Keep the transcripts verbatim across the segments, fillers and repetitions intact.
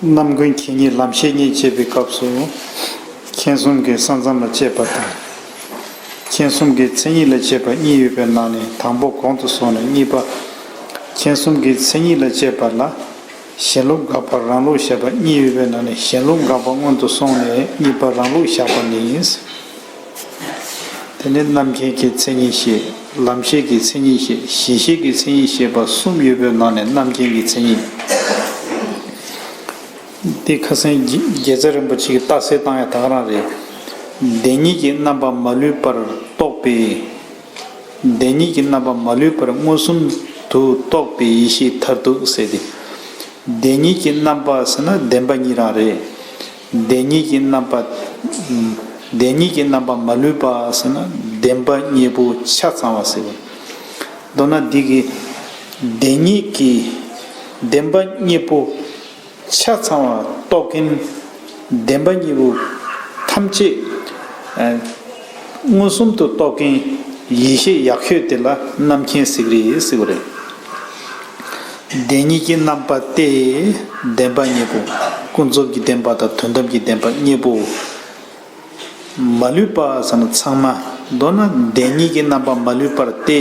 རྣམ་ཀུན་མཁྱེན་གཉིས་ལམ་ཤེས་གཉིས་བྱེད་པའི་སྐབས་སུ། མཁྱེན་གསུམ་གྱི་ས་མཚམས་ལ་དཔྱད་པ་དང་། མཁྱེན་གསུམ་གྱི་མཚན་ཉིད་ལ་དཔྱད་པ་གཉིས་ཡོད་པའི་ནང་ནས་དང་པོ་གོང་དུ་སོང་ནས་གཉིས་པ། མཁྱེན་གསུམ་གྱི་མཚན་ཉིད་ལ་དཔྱད་པ་ལ། གཞན་ལུགས་དགག་པ་རང་ལུགས་བཞག་པ་གཉིས་ཡོད་པའི་ནང་ནས་གཞན་ལུགས་དགག་པ་སྔོན་དུ་སོང་ནས་གཉིས་པ་རང་ལུགས་བཞག་པ་ནི། དེ་ནི་རྣམ་མཁྱེན་གྱི་མཚན་ཉིད་བཤད། ལམ་ཤེས་ཀྱི་མཚན་ཉིད་བཤད། གཞི་ཤེས་ཀྱི་མཚན་ཉིད་བཤད་པ་གསུམ་ཡོད་པའི་ནང་ནས་རྣམ་མཁྱེན་གྱི་མཚན་ཉིད། འདི་ཁ་སང་རྒྱལ་རྩེ་རིན་པོ་ཆེ་གིས་རྟགས་གསལ་བཏང་ཡ་ད་ག་རང་རེད། བདེན་གཉིས་ཀྱི་རྣམ་པ་མ་ལུས་པར་རྟོགས་པའི། བདེན་གཉིས་ཀྱི་རྣམ་པ་མ་ལུས་པར་མངོན་སུམ་དུ་རྟོགས་པའི་ཡེ་ཤེས་མཐར་ཐུག་ཟེར་ཏེ། བདེན་གཉིས་ཀྱི་རྣམ་པ་ཟེར་ན་བདེན་པ་གཉིས་རང་རེད། བདེན་གཉིས་ཀྱི་རྣམ་པ། བདེན་གཉིས་ཀྱི་རྣམ་པ་མ་ལུས་པ་ཟེར་ན་བདེན་པ་གཉིས་པོ་ཆ་ཚང་བ་ཟེར་བ། མདོར་ན་འདི་གི་བདེན་གཉིས་ཀྱི་བདེན་པ་གཉིས་པོ་ཆ་ཚང་བ་རྟོགས་མཁན། བདེན་པ་གཉིས་པོ་ཐམས་ཅད་མངོན་སུམ་དུ་རྟོགས་མཁན་ཡེ་ཤེས་ཡག་ཤོས་དེ་ལ་རྣམ་མཁྱེན་ཟེར་གི་རེད་ཟེར་གི་རེད། བདེན་གཉིས་ཀྱི་རྣམ་པ་སྟེ། བདེན་པ་གཉིས་པོ། ཀུན་རྫོབ་ཀྱི་བདེན་པ་དང་དོན་དམ་གྱི་བདེན་པ་གཉིས་པོ། མ་ལུས་པ་ཟེར་ན་ཚང་མ། མདོར་ན་བདེན་གཉིས་ཀྱི་རྣམ་པ་མ་ལུས་པར་ཏེ།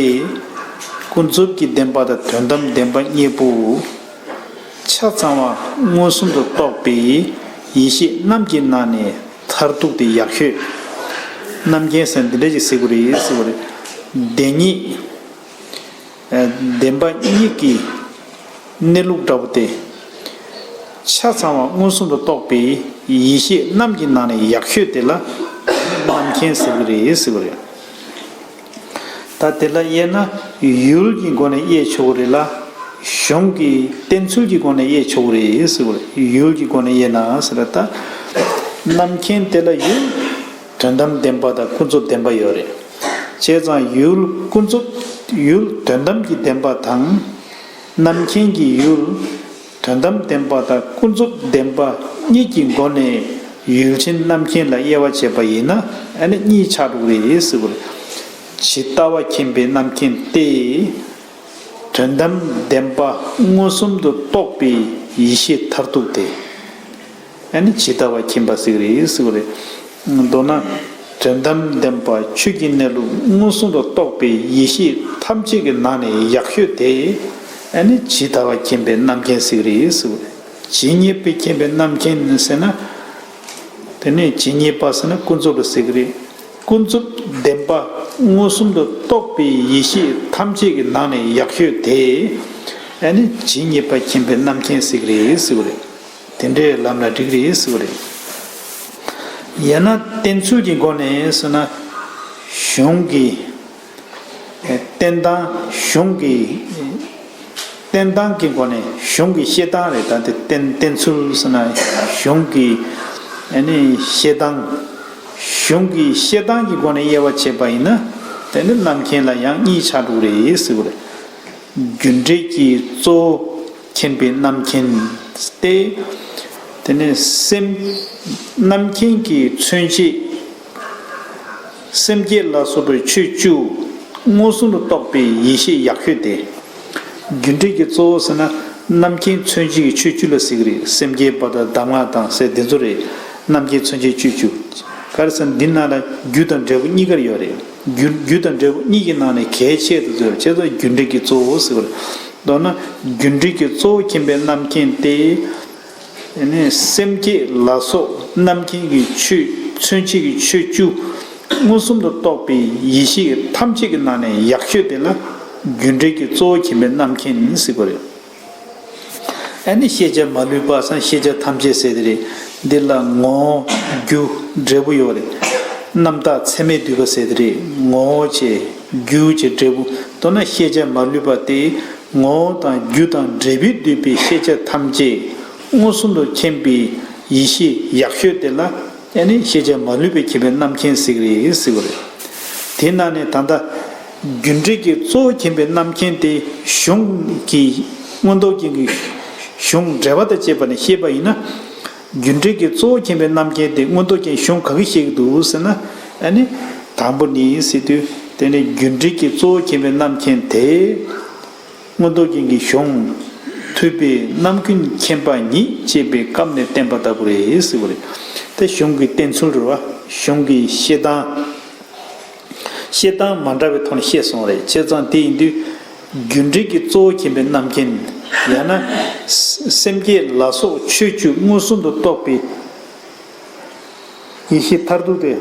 ཀུན་རྫོབ་ཀྱི་བདེན་པ་དང་དོན་དམ་བདེན་པ་གཉིས་པོ། ཆ་ཚང་བ་མངོན་སུམ་དུ་རྟོགས་པའི་ཡེ་ཤེས་རྣམས་ཀྱི་ནང་ནས་མཐར་ཐུག་དེ་ཡག་ཤོས། རྣམ་མཁྱེན་ཟེར་འདི་འདྲ་ཞིག་ཟེར་དགོས་རེད་ཟེར་དགོས་རེད། བདེན་གཉིས། བདེན་པ་གཉིས་ཀྱི་གནས་ལུགས་འདྲ་པོ་སྟེ། ཆ་ཚང་བ་མངོན་སུམ་དུ་རྟོགས་པའི་ཡེ་ཤེས་རྣམས་ཀྱི་ནང་ནས་ཡག་ཤོས་དེ་ལ་རྣམ་མཁྱེན་ཟེར་གྱི་རེད་ཟེར་གྱི་རེད། ད་དེ་ལ་དབྱེ་ན་ཡུལ་གྱི་སྒོ་ནས་དབྱེ་ཆོག་གི་རེད་ལ། གཞུང་གི་བསྟན་ཚུལ་གྱི་སྒོ་ནས་དབྱེ་ཆོག་གི་རེད་ཟེར་གྱི་རེད། ཡུལ་གྱི་སྒོ་ནས་དབྱེ་ན་ཟེར་ད། རྣམ་མཁྱེན་དེ་ལ་ཡུལ། དོན་དམ་བདེན་པ་དང་ཀུན་རྫོབ་བདེན་པ་ཡོད་རེད། བྱས་ཙང་ཡུལ་ཀུན་རྫོབ། ཡུལ་དོན་དམ་གྱི་བདེན་པ་དང་། རྣམ་མཁྱེན་གྱི་ཡུལ། དོན་དམ་བདེན་པ་དང་ཀུན་རྫོབ་བདེན་པ་གཉིས་ཀྱི་སྒོ་ནས་ཡུལ་ཅན་རྣམ་མཁྱེན་ལ་དབྱེ་བ་ཕྱེ་བ་ཡིན་ན་ཨ་ནི་གཉིས་ཆགས་འགྲོ་གི་རེད་ཟེར་བ་རེད། ཇི་ལྟ་བ་མཁྱེན་པའི་རྣམ་མཁྱེན་ཏེ། དོན་དམ་བདེན་པ་མངོན་སུམ་དུ་རྟོགས་པའི་ཡེ་ཤེས་མཐར་ཐུག་སྟེ། ཨ་ནི་ཇི་ལྟ་བ་མཁྱེན་པ་ཟེར་གི་རེད་ཟེར་གི་རེད། མདོར་ན། དོན་དམ་བདེན་པ་ཆོས་ཀྱི་གནས་ལུགས་མངོན་སུམ་དུ་རྟོགས་པའི་ཡེ་ཤེས་ཐམས་ཅད་ཀྱི་ནང་ནས་ཡག་ཤོས་དེ། ཨ་ནི་ཇི་ལྟ་བ་མཁྱེན་པའི་རྣམ་མཁྱེན་ཟེར་གི་རེད་ཟེར་གི་རེད། ཇི་སྙེད་པའི་མཁྱེན་པའི་རྣམ་མཁྱེན་ཟེར་ན། དེ་ནས་ཇི་སྙེད་པ་ཟེར་ན་ཀུན་རྫོབ་ལ་ཟེར་གི་རེད། ཀུན་རྫོབ་བདེན་པ་མངོན་སུམ་དུ་རྟོགས་པའི་ཡེ་ཤེས་ཐམས་ཅད་ཀྱི་ནང་ནས་ཡག་ཤོས་དེ། ཨ་ནི་ཇི་སྙེད་པ་མཁྱེན་པའི་རྣམ་མཁྱེན་ཟེར་གི་རེད་ཟེར་གི་རེད། དེ་འདྲའི་ལམ་ལ་འགྲིག་རེད་ཟེར་བ་རེད། ཡང་ན་བསྟན་ཚུལ་གྱི་སྒོ་ནས་ཟེར་ན། གཞུང་གི་བསྟན་སྟངས། གཞུང་གི་བསྟན་སྟངས་ཀྱི་སྒོ་ནས་གཞུང་གི་བཤད་སྟངས་རེད། ད་དེ་བསྟན་བསྟན་ཚུལ་ཟེར་ན་གཞུང་གི་ཨ་ནི་བཤད་སྟངས། གཞུང་གི་བཤད་སྟངས་ཀྱི་སྒོ་ནས་དབྱེ་བ་ཕྱེ་བ་ཡིན་ན། དེ་ནི་རྣམ་མཁྱེན་ལ་ཡང་གཉིས་ཆགས་འགྲོ་གི་རེད་ཟེར་བ་རེད། རྒྱུ་འབྲས་ཀྱི་གཙོ་བོ་མཁྱེན་པའི་རྣམ་མཁྱེན་ཏེ། དེ་ནས་སེམས། རྣམ་མཁྱེན་གྱི་མཚོན་བྱེད། སེམས་བསྐྱེད་ལ་སོགས་པའི་ཆོས་བཅུ་མངོན་སུམ་དུ་རྟོགས་པའི་ཡེ་ཤེས་ཡག་ཤོས་ཏེ། རྒྱུ་འབྲས་ཀྱི་གཙོ་བོ་ཟེར་ན་རྣམ་མཁྱེན་མཚོན་བྱེད་ཀྱི་ཆོས་བཅུ་ལ་ཟེར་གྱི་རེད། སེམས་བསྐྱེད་པ་དང་གདམས་ངག་དང་ཟེར་དེ་ཚོ་རེད། རྣམ་མཁྱེན་མཚོན་བྱེད་ཆོས་བཅུ། ག་རེ་ཟེར་ན་འདི་ནང་ལ་རྒྱུ་དང་འབྲས་བུ་གཉིས་ཀར་ཡོད་རེད། རྒྱུ་རྒྱུ་དང་འབྲས་བུ་གཉིས་ཀྱི་ནང་ནས་གལ་ཆེ་དུ་ཚོད་བྱས་ཙང་རྒྱུ་འབྲས་ཀྱི་གཙོ་བོ་ཟེར་བ་རེད། མདོར་ན་རྒྱུ་འབྲས་ཀྱི་གཙོ་བོ་མཁྱེན་པའི་རྣམ་མཁྱེན་ཏེ། ཨ་ནི་སེམས་བསྐྱེད་ལ་སོགས་རྣམ་མཁྱེན་གྱི་ཆོས་མཚོན་བྱེད་ཀྱི་ཆོས་བཅུ་མངོན་སུམ་དུ་རྟོགས་པའི་ཡེ་ཤེས་ཐམས་ཅད་ཀྱི་ནང་ནས་ཡག་ཤོས་དེ་ལ་རྒྱུ་འབྲས་ཀྱི་གཙོ་བོ་མཁྱེན་པའི་རྣམ་མཁྱེན་ཟེར་དགོས་རེད། ཨ་ནི་ཤེས་བྱ་མ་ལུས་པ་སང་ཤེས་བྱ་ཐམས་ཅད་ཟེར་དེ་རེད། འདི་ལ་ངོ་བོ་རྒྱུ་འབྲས་བུ་ཡོད་རེད། རྣམ་དག་ཚད་མས་བསྡུས་པ་ཟེར་དེ་རེད། ངོ་བོ་བྱས་རྒྱུ་བྱས་འབྲས་བུ། མདོར་ན་ཤེས་བྱ་མ་ལུས་པ་སྟེ། ངོ་བོ་དང་རྒྱུ་དང་འབྲས་བུས་བསྡུས་པའི་ཤེས་བྱ་ཐམས་ཅད་མངོན་སུམ་དུ་མཁྱེན་པའི་ཡེ་ཤེས་ཡག་ཤོས་དེ་ལ་ཨ་ནི་ཤེས་བྱ་མ་ལུས་པའི་མཁྱེན་པའི་རྣམ་མཁྱེན་ཟེར་གྱི་རེད་ཟེར་བ་རེད། དེ་ནང་ནས་ད་ལྟ་རྒྱུ་འབྲས་ཀྱི་གཙོ་བོ་མཁྱེན་པའི་རྣམ་མཁྱེན་དེ་གཞུང་གི་མངོན་རྟོགས་རྒྱན་གྱི་གཞུང་འགྲེལ་པ་དང་བཅས་པ་ནས་བཤད་པ་ཡིན་ན། རྒྱུ་འབྲས་ཀྱི་གཙོ་བོ་མཁྱེན་པའི་རྣམ་མཁྱེན་དེ་མངོན་རྟོགས་རྒྱན་གཞུང་ག་གིས་བཤད་ཀྱི་འདུག་ཟེར་ན། ཨ་ནི་དང་པོ་ནི་ཟེར་དུས་དེ་ནི་རྒྱུ་འབྲས་ཀྱི་གཙོ་བོ་མཁྱེན་པའི་རྣམ་མཁྱེན་དེ། མངོན་རྟོགས་རྒྱན་གྱི་གཞུང་ ཐུབ་པའི་རྣམ་ཀུན་མཁྱེན་པ་ཉིད་ཅེས་པའི་སྐབས་ནས་བསྟན་པ་ལྟ་བུ་རེད་ཟེར་བ་རེད། དེ་གཞུང་གི་བསྟན་ཚུལ་རེད་བ། གཞུང་གི་བཤད་སྟངས། བཤད་སྟངས་མ་འདྲ་བའི་ཐོག་ནས་བཤད་སོང་བ་རེད། བྱས་ཙང་དེ་ཡིན་དུས། རྒྱུ་འབྲས་ཀྱི་གཙོ་བོ་མཁྱེན་པའི་རྣམ་མཁྱེན། ཡང་ན། སེམས་བསྐྱེད་ལ་སོགས་ཆོས་བཅུ་མངོན་སུམ་དུ་རྟོགས་པའི་ཡེ་ཤེས་མཐར་ཐུག་དེ།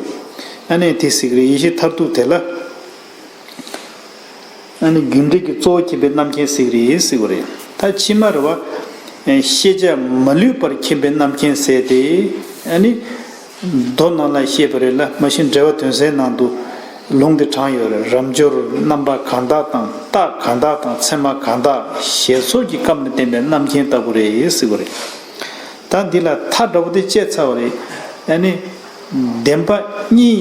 ཨ་ནི་དེ་ཟེར་གི་རེད། ཡེ་ཤེས་མཐར་ཐུག་དེ་ལ། ཨ་ནི་རྒྱུ་འབྲས་ཀྱི་གཙོ་བོ་མཁྱེན་པའི་རྣམ་མཁྱེན་ཟེར་གི་རེད་ཟེར་བ་རེད། ད་ཕྱི་མ་རེད་བ། ཤེས་བྱ་མ་ལུས་པར་མཁྱེན་པའི་རྣམ་མཁྱེན་ཟེར་ཏེ། ཨ་ནི། མདོ་ནང་ལ་བཤད་པ་རེད་ལ། མ་གཞི་འགྲེལ་པ་དོན་གསལ་ནང་དུ་ལུང་དེ་དྲངས་ཡོད་རེད། རབ་འབྱོར་རྣམ་པ་གང་དག་དང་། རྟགས་གང་དག་དང་། མཚན་མ་གང་དག་ཞེས་སོགས་ཀྱི་སྐབས་ནས་བསྟན་པའི་རྣམ་མཁྱེན་ལྟ་བུ་རེད་ཟེར་བ་རེད། ད་འདི་ལ་མཐའ་འདྲ་པོ་དེ་བཅད་ཚར་བ་རེད། ཨ་ནི། བདེན་པ་གཉིས་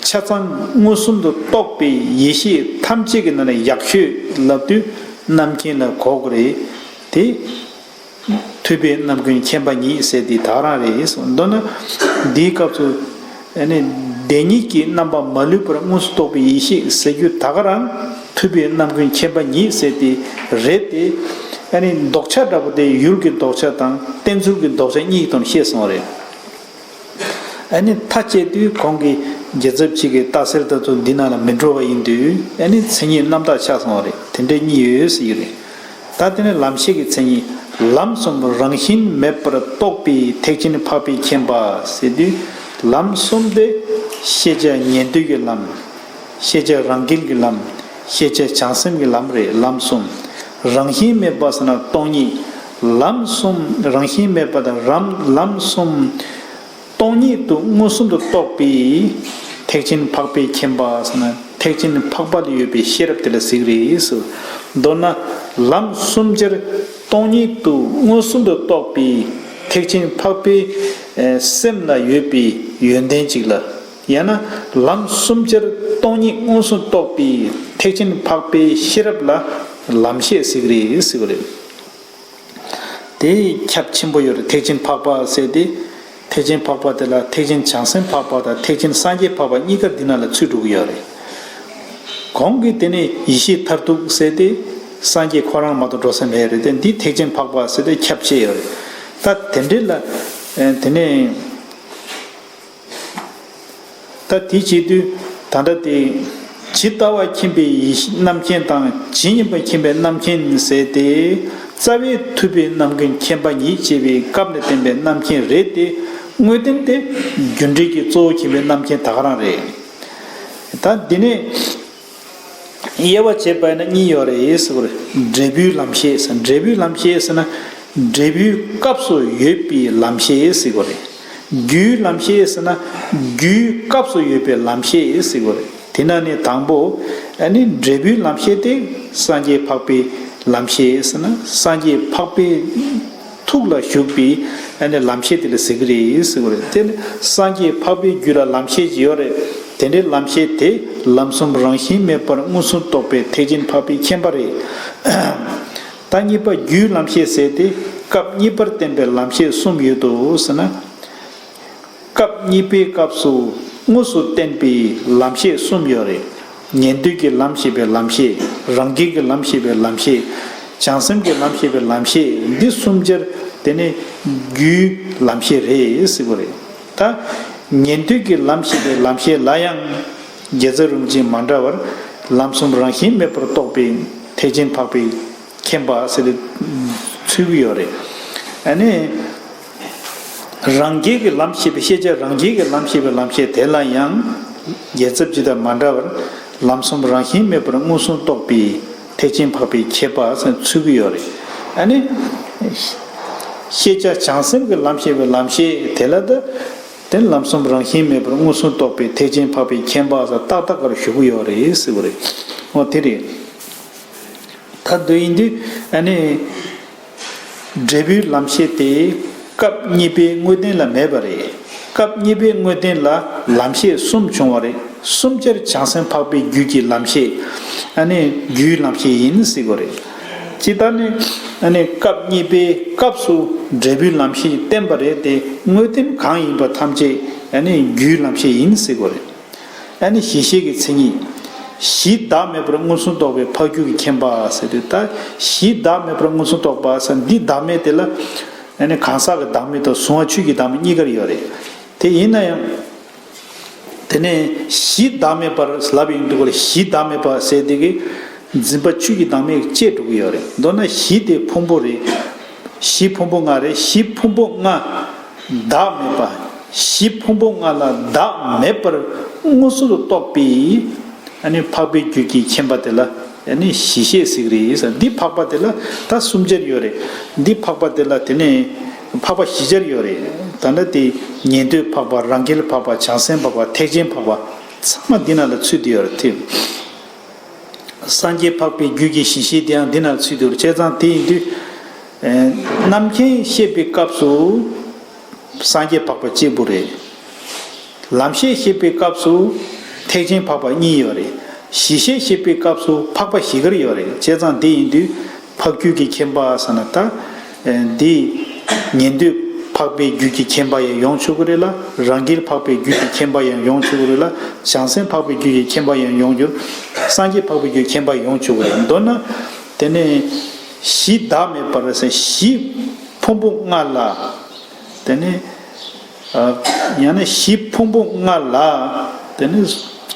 ཆ་ཚང་མངོན་སུམ་དུ་རྟོགས་པའི་ཡེ་ཤེས་ཐམས་ཅད་ཀྱི་ནང་ནས་ཡག་ཤོས་ལབ་དུས་རྣམ་མཁྱེན་ལ་གོ་དགོས་རེད། དེ། ཐུབ་པའི་རྣམ་ཀུན་མཁྱེན་པ་ཉིད་ཟེར་དེ་ད་ག་རང་རེད་གསུངས། མདོར་ན། འདིའི་སྐབས་སུ། ཨ་ནི། བདེན་གཉིས་ཀྱི་རྣམ་པ་མ་ལུས་པར་མངོན་སུམ་རྟོགས་པའི་ཡེ་ཤེས་ཟེར་རྒྱུ་ད་ག་རང་། ཐུབ་པའི་རྣམ་ཀུན་མཁྱེན་པ་ཉིད་ཟེར་དེ་རེད་དེ། ཨ་ནི་ལྡོག་ཆ་འདྲ་པོ་དེ་ཡུལ་གྱི་ལྡོག་ཆ་དང་བསྟན་ཚུལ་གྱི་ལྡོག་ཆ་གཉིས་ཀྱི་ཐོག་ནས་བཤད་སོང་བ་རེད། ཨ་ནི་མཐའ་དཔྱད་དུས་གོང་གི་རྒྱལ་ཚབ་ཅིག་གི་རྟགས་གསལ་ལྟ་ཚུལ་འདི་ནང་ལ་མི་འགྲོ་བ་ཡིན་དུས། ཨ་ནི་མཚན་ཉིད་རྣམ་དག་ཆགས་སོང་བ་རེད། དེ་འདྲའི་གཉིས་ཡོད་ཟེར་གྱི་རེད། ད་དེ་ནས་ལམ་ཤེས་ཀྱི་མཚན་ཉིད། ལམ་གསུམ་རང་བཞིན་མེད་པར་རྟོགས་པའི་ཐེག་ཆེན་འཕགས་པས་མཁྱེན་པ་ཟེར་དུས། ལམ་གསུམ་དེ་ཤེས་བྱ་ཉན་ཐོས་ཀྱི་ལམ། ཤེས་བྱ་རང་རྒྱལ་གྱི་ལམ། ཤེས་བྱ་བྱང་སེམས་ཀྱི་ལམ་རེད། ལམ་གསུམ། རང་བཞིན་མེད་པ་ཟེར་ན་སྟོང་ཉིད། ལམ་གསུམ་རང་བཞིན་མེད་པ་དང་རམ་ལམ་གསུམ་སྟོང་ཉིད་དུ་མངོན་སུམ་དུ་རྟོགས་པའི་ཐེག་ཆེན་འཕགས་པས་མཁྱེན་པ་ཟེར་ན། ཐེག་ཆེན་འཕགས་པ་ལ་ཡོད་པའི་ཤེས་རབ་དེ་ལ་ཟེར་གྱི་རེད་ཟེར། མདོར་ན། ལམ་གསུམ་ཆར་སྟོང་ཉིད་དུ་མངོན་སུམ་དུ་རྟོགས་པའི་ཐེག་ཆེན་འཕགས་པའི་སེམས་ལ་ཡོད་པའི་ཡོན་ཏན་ཅིག་ལ། ཡང་ན། ལམ་གསུམ་ཆར་སྟོང་ཉིད་མངོན་སུམ་རྟོགས་པའི་ཐེག་ཆེན་འཕགས་པའི་ཤེས་རབ་ལ་ལམ་ཤེས་ཟེར་གྱི་རེད་ཟེར་བ་རེད། དེ་ཁྱབ་ཆེན་པོ་ཡོད་རེད། ཐེག་ཆེན་འཕགས་པ་ཟེར་ཏེ། ཐེག་ཆེན་འཕགས་པ་དེ་ལ་ཐེག་ཆེན་བྱང་སེམས་འཕགས་པ་དང་ཐེག་ཆེན་སངས་རྒྱས་འཕགས་པ་གཉིས་ཀ་འདི་ནང་ལ་ཚུད་འགྲོ་གི་ཡོད་རེད། གོང་གི་དེ་ནས་ཡེ་ཤེས་མཐར་ཐུག་ཟེར་ཏེ། སངས་རྒྱས་ཁོ་རང་མ་གཏོགས་འགྲོ་ས་མེད་རེད་དེ། འདི་ཐེག་ཆེན་འཕགས་པ་ཟེར་ཏེ་ཁྱབ་ཆེ་ཡོད་རེད། ད་དེ་འདྲ་ལ། ཨ། དེ་ནས། ད་དེ་བྱེད་དུས་ད་ལྟ་དེ། ཇི་ལྟ་བ་མཁྱེན་པའི་ཡེ་ཤེས་རྣམ་མཁྱེན་དང་། ཇི་སྙེད་པ་མཁྱེན་པའི་རྣམ་མཁྱེན་ཟེར་ཏེ། རྩ་བའི་ཐུབ་པའི་རྣམ་ཀུན་མཁྱེན་པ་ཉིད་ཅེས་པའི་སྐབས་ནས་བསྟན་པའི་རྣམ་མཁྱེན་རེད་དེ། དངོས་བསྟན་དེ་རྒྱུ་འབྲས་ཀྱི་གཙོ་བོ་མཁྱེན་པའི་རྣམ་མཁྱེན་ད་ག་རང་རེད། ད་འདི་ནས། དབྱེ་བ་འབྱེད་པ་ཡིན་ན་གཉིས་ཡོད་རེད་ཟེར་བ་རེད། འབྲས་བུའི་ལམ་ཤེས་ཟེར། འབྲས་བུའི་ལམ་ཤེས་ཟེར་ན། འབྲས་བུའི་སྐབས་སུ་ཡོད་པའི་ལམ་ཤེས་ཟེར་བ་རེད། རྒྱུའི་ལམ་ཤེས་ཟེར་ན། རྒྱུའི་སྐབས་སུ་ཡོད་པའི་ལམ་ཤེས་ཟེར་བ་རེད། དེ་ནང་ནས་དང་པོ། ཨ་ནི་འབྲས་བུའི་ལམ་ཤེས་དེ་སངས་རྒྱས་འཕགས་པའི་ལམ་ཤེས་ཟེར་ན། སངས་རྒྱས་འཕགས་པའི་ཐུགས་ལ་ཞུགས་པའི་ཨ་ནི་ལམ་ཤེས་དེ་ལ་ཟེར་གྱི་རེད་ཟེར་བ་རེད། དེ་ནི་སངས་རྒྱས་འཕགས་པའི་རྒྱུད་ལ་ལམ་ཤེས་ཅིག་ཡོད་རེད། དེ་འདྲའི་ལམ་ཤེས་དེ་ལམ་གསུམ་རང་བཞིན་མེད་པར་མངོན་སུམ་རྟོགས་པའི་ཐེག་ཆེན་འཕགས་པས་མཁྱེན་པ་རེད། ད་གཉིས་པ་རྒྱུའི་ལམ་ཤེས་ཟེར་ཏེ། སྐབས་གཉིས་པར་བསྟན་པའི་ལམ་ཤེས་གསུམ་ཡོད་དོ་ཟེར་ན། སྐབས་གཉིས་པའི་སྐབས་སུ་དངོས་སུ་བསྟན་པའི་ལམ་ཤེས་གསུམ་ཡོད་རེད། ཉན་ཐོས་ཀྱི་ལམ་ཞེས་པའི་ལམ་ཤེས། རང་རྒྱལ་གྱི་ལམ་ཞེས་པའི་ལམ་ཤེས། བྱང་སེམས་ཀྱི་ལམ་ཞེས་པའི་ལམ་ཤེས། འདི་གསུམ་ཆར་དེ་ནི་རྒྱུའི་ལམ་ཤེས་རེད་ཟེར་བ་རེད། ད་ཉན་ཐོས་ཀྱི་ལམ་ཞེས་པའི་ལམ་ཤེས་ལ་ཡང་། རྒྱལ་ཚབ་རིན་པོ་ཆེས་མ་འདྲ་བར། ལམ་གསུམ་རང་བཞིན་མེད་པར་རྟོགས་པའི་ཐེག་ཆེན་འཕགས་པས་མཁྱེན་པ་ཟེར་ཏེ་ཚུད་ཀྱི་ཡོད་རེད། ཨ་ནི། རང་རྒྱལ་གྱི་ལམ་ཞེས་པའི། ཤེས་བྱ་རང་རྒྱལ་གྱི་ལམ་ཞེས་པའི་ལམ་ཤེས་དེ་ལ་ཡང་། རྒྱལ་ཚབ་ཅིག་དང་མ་འདྲ་བར། ལམ་གསུམ་རང་བཞིན་མེད་པར་མངོན་སུམ་རྟོགས་པའི་ཐེག་ཆེན་འཕགས་པས་མཁྱེན་པ་ཟེར་ཚུད་ཀྱི་ཡོད་རེད། ཨ་ནི། ཤེས་བྱ་བྱང་སེམས་ཀྱི་ལམ་ཞེས་པའི་ལམ་ཤེས་དེ་ལ་ད། དེ་ལམ་གསུམ་རང་བཞིན་མེད་པར་མངོན་སུམ་རྟོགས་པའི་ཐེག་ཆེན་འཕགས་པས་མཁྱེན་པ་ཟེར་ཏག་ཏག་གར་ཞུ་གི་ཡོད་རེད་ཟེར་བ་རེད། འོ་དེ་རེད། ད་འདི་ཡིན་དུས་ཨ་ནི། འབྲས་བུའི་ལམ་ཤེས་དེ་སྐབས་གཉིས་པའི་དངོས་བསྟན་ལ་མེད་པ་རེད། སྐབས་གཉིས་པའི་དངོས་བསྟན་ལ་ལམ་ཤེས་གསུམ་བྱུང་བ་རེད། གསུམ་ཆར་བྱང་སེམས་འཕགས་པའི་རྒྱུད་ཀྱི་ལམ་ཤེས། ཨ་ནི་རྒྱུའི་ལམ་ཤེས་ཡིན་ཟེར་དགོས་རེད། ཇི་ལྟར་ནི། ཨ་ནི་སྐབས་གཉིས་པའི་སྐབས་སུ་འབྲས་བུའི་ལམ་ཤེས་བསྟན་པ་རེད་དེ། དངོས་བསྟན་གང་ཡིན་པ་ཐམས་ཅད་ཨ་ནི་རྒྱུའི་ལམ་ཤེས་ཡིན་ཟེར་དགོས་རེད། ཨ་ནི་གཞི་ཤེས་ཀྱི་མཚན་ཉིད། གཞི་བདག་མེད་པར་མངོན་སུམ་རྟོགས་པའི་འཕགས་རྒྱུད་ཀྱི་མཁྱེན་པ་ཟེར་དུས། ད་གཞི་བདག་མེད་པར་མངོན་སུམ་རྟོགས་པ་ཟེར་འདི་བདག་མེད་དེ་ལ། ཨ་ནི་གང་ཟག་གི་བདག་མེད་དང་གཟུང་བ་ཆོས་ཀྱི་བདག་མེད་གཉིས་ཀར་ཡོད་རེད། དེ་ཡིན་ན་ཡང་། དེ་ནས་གཞི་བདག་མེད་པར་ལབ་ཡོང་དུས་སྐོར་གཞི་བདག་མེད་པ་ཟེར་དེ་གི་འཛིན་པ་ཆོས་ཀྱི་བདག་མེད་བཅས་འགྲོ་གི་ཡོད་རེད། མདོར་ན་གཞི་དེ་ཕུང་པོ་རེད། གཞི་ཕུང་པོ་ལྔ་རེད། གཞི་ཕུང་པོ་ལྔ་བདག་མེད་པ། གཞི་ཕུང་པོ་ལྔ་ལ་བདག་མེད་པར་མངོན་སུམ་དུ་རྟོགས་པའི། ཨ་ནི་འཕགས་པའི་རྒྱུད་ཀྱི་མཁྱེན་པ་དེ་ལ་ཨ་ནི་གཞི་ཤེས་ཟེར་གི་རེད་ཟེར། འདི་འཕགས་པ་དེ་ལ་ད་གསུམ་ཆར་ཡོད་རེད། འདི་འཕགས་པ་དེ་ལ་དེ་ནས་འཕགས་པ་བཞི་ཆར་ཡོད་རེད། ད་ལྟ་དེ་ཉན་ཐོས་འཕགས་པ། རང་རྒྱལ་འཕགས་པ། བྱང་སེམས་འཕགས་པ། ཐེག་ཆེན་འཕགས་པ། ཚང་མ་འདི་ནང་ལ་ཚུད་དེ་ཡོད་རེད་དེ། སངས་རྒྱས་འཕགས་པའི་རྒྱུད་ཀྱི་གཞི་ཤེས་དེའང་འདི་ནང་ཚུད་དེ་ཡོད་རེད། བྱས་ཙང་དེ་ཡིན་དུས། ཨེ། རྣམ་མཁྱེན་བཤད་པའི་སྐབས་སུ། སངས་རྒྱས་འཕགས་པ་གཅིག་པུ་རེད། ལམ་ཤེས་བཤད་པའི་སྐབས་སུ་ཐེག་ཆེན་འཕགས་པ་གཉིས་ཡོད་རེད། གཞི་ཤེས་བཤད་པའི་སྐབས་སུ་འཕགས་པ་བཞི་ཀར་ཡོད་རེད། བྱས་ཙང་དེ་ཡིན་དུས་འཕགས་རྒྱུད་ཀྱི་མཁྱེན་པ་ཟེར་ན་ད། ཨེ། འདི་ཉན་ཐོས་འཕགས་པའི་རྒྱུད་ཀྱི་མཁྱེན་པ་ཡང་ཡོང་ཆོག་གི་རེད་ལ། རང་རྒྱལ་འཕགས་པའི་རྒྱུད་ཀྱི་མཁྱེན་པ་ཡང་ཡོང་ཆོག་གི་རེད་ལ། བྱང་སེམས་འཕགས་པའི་རྒྱུད་ཀྱི་མཁྱེན་པ་ཡང་ཡོང་རྒྱུ། སངས་རྒྱས་འཕགས་པའི་རྒྱུད་མཁྱེན་པ་ཡོང་ཆོག་གི་རེད། མདོར་ན་དེ་ནས་གཞི་བདག་མེད་པར་ཟེར་གཞི་ཕུང་པོ་ལྔ་ལ། དེ་ནས། ཨ། ཡང་ན་གཞི་ཕུང་པོ་ལྔ་ལ། དེ་ནི་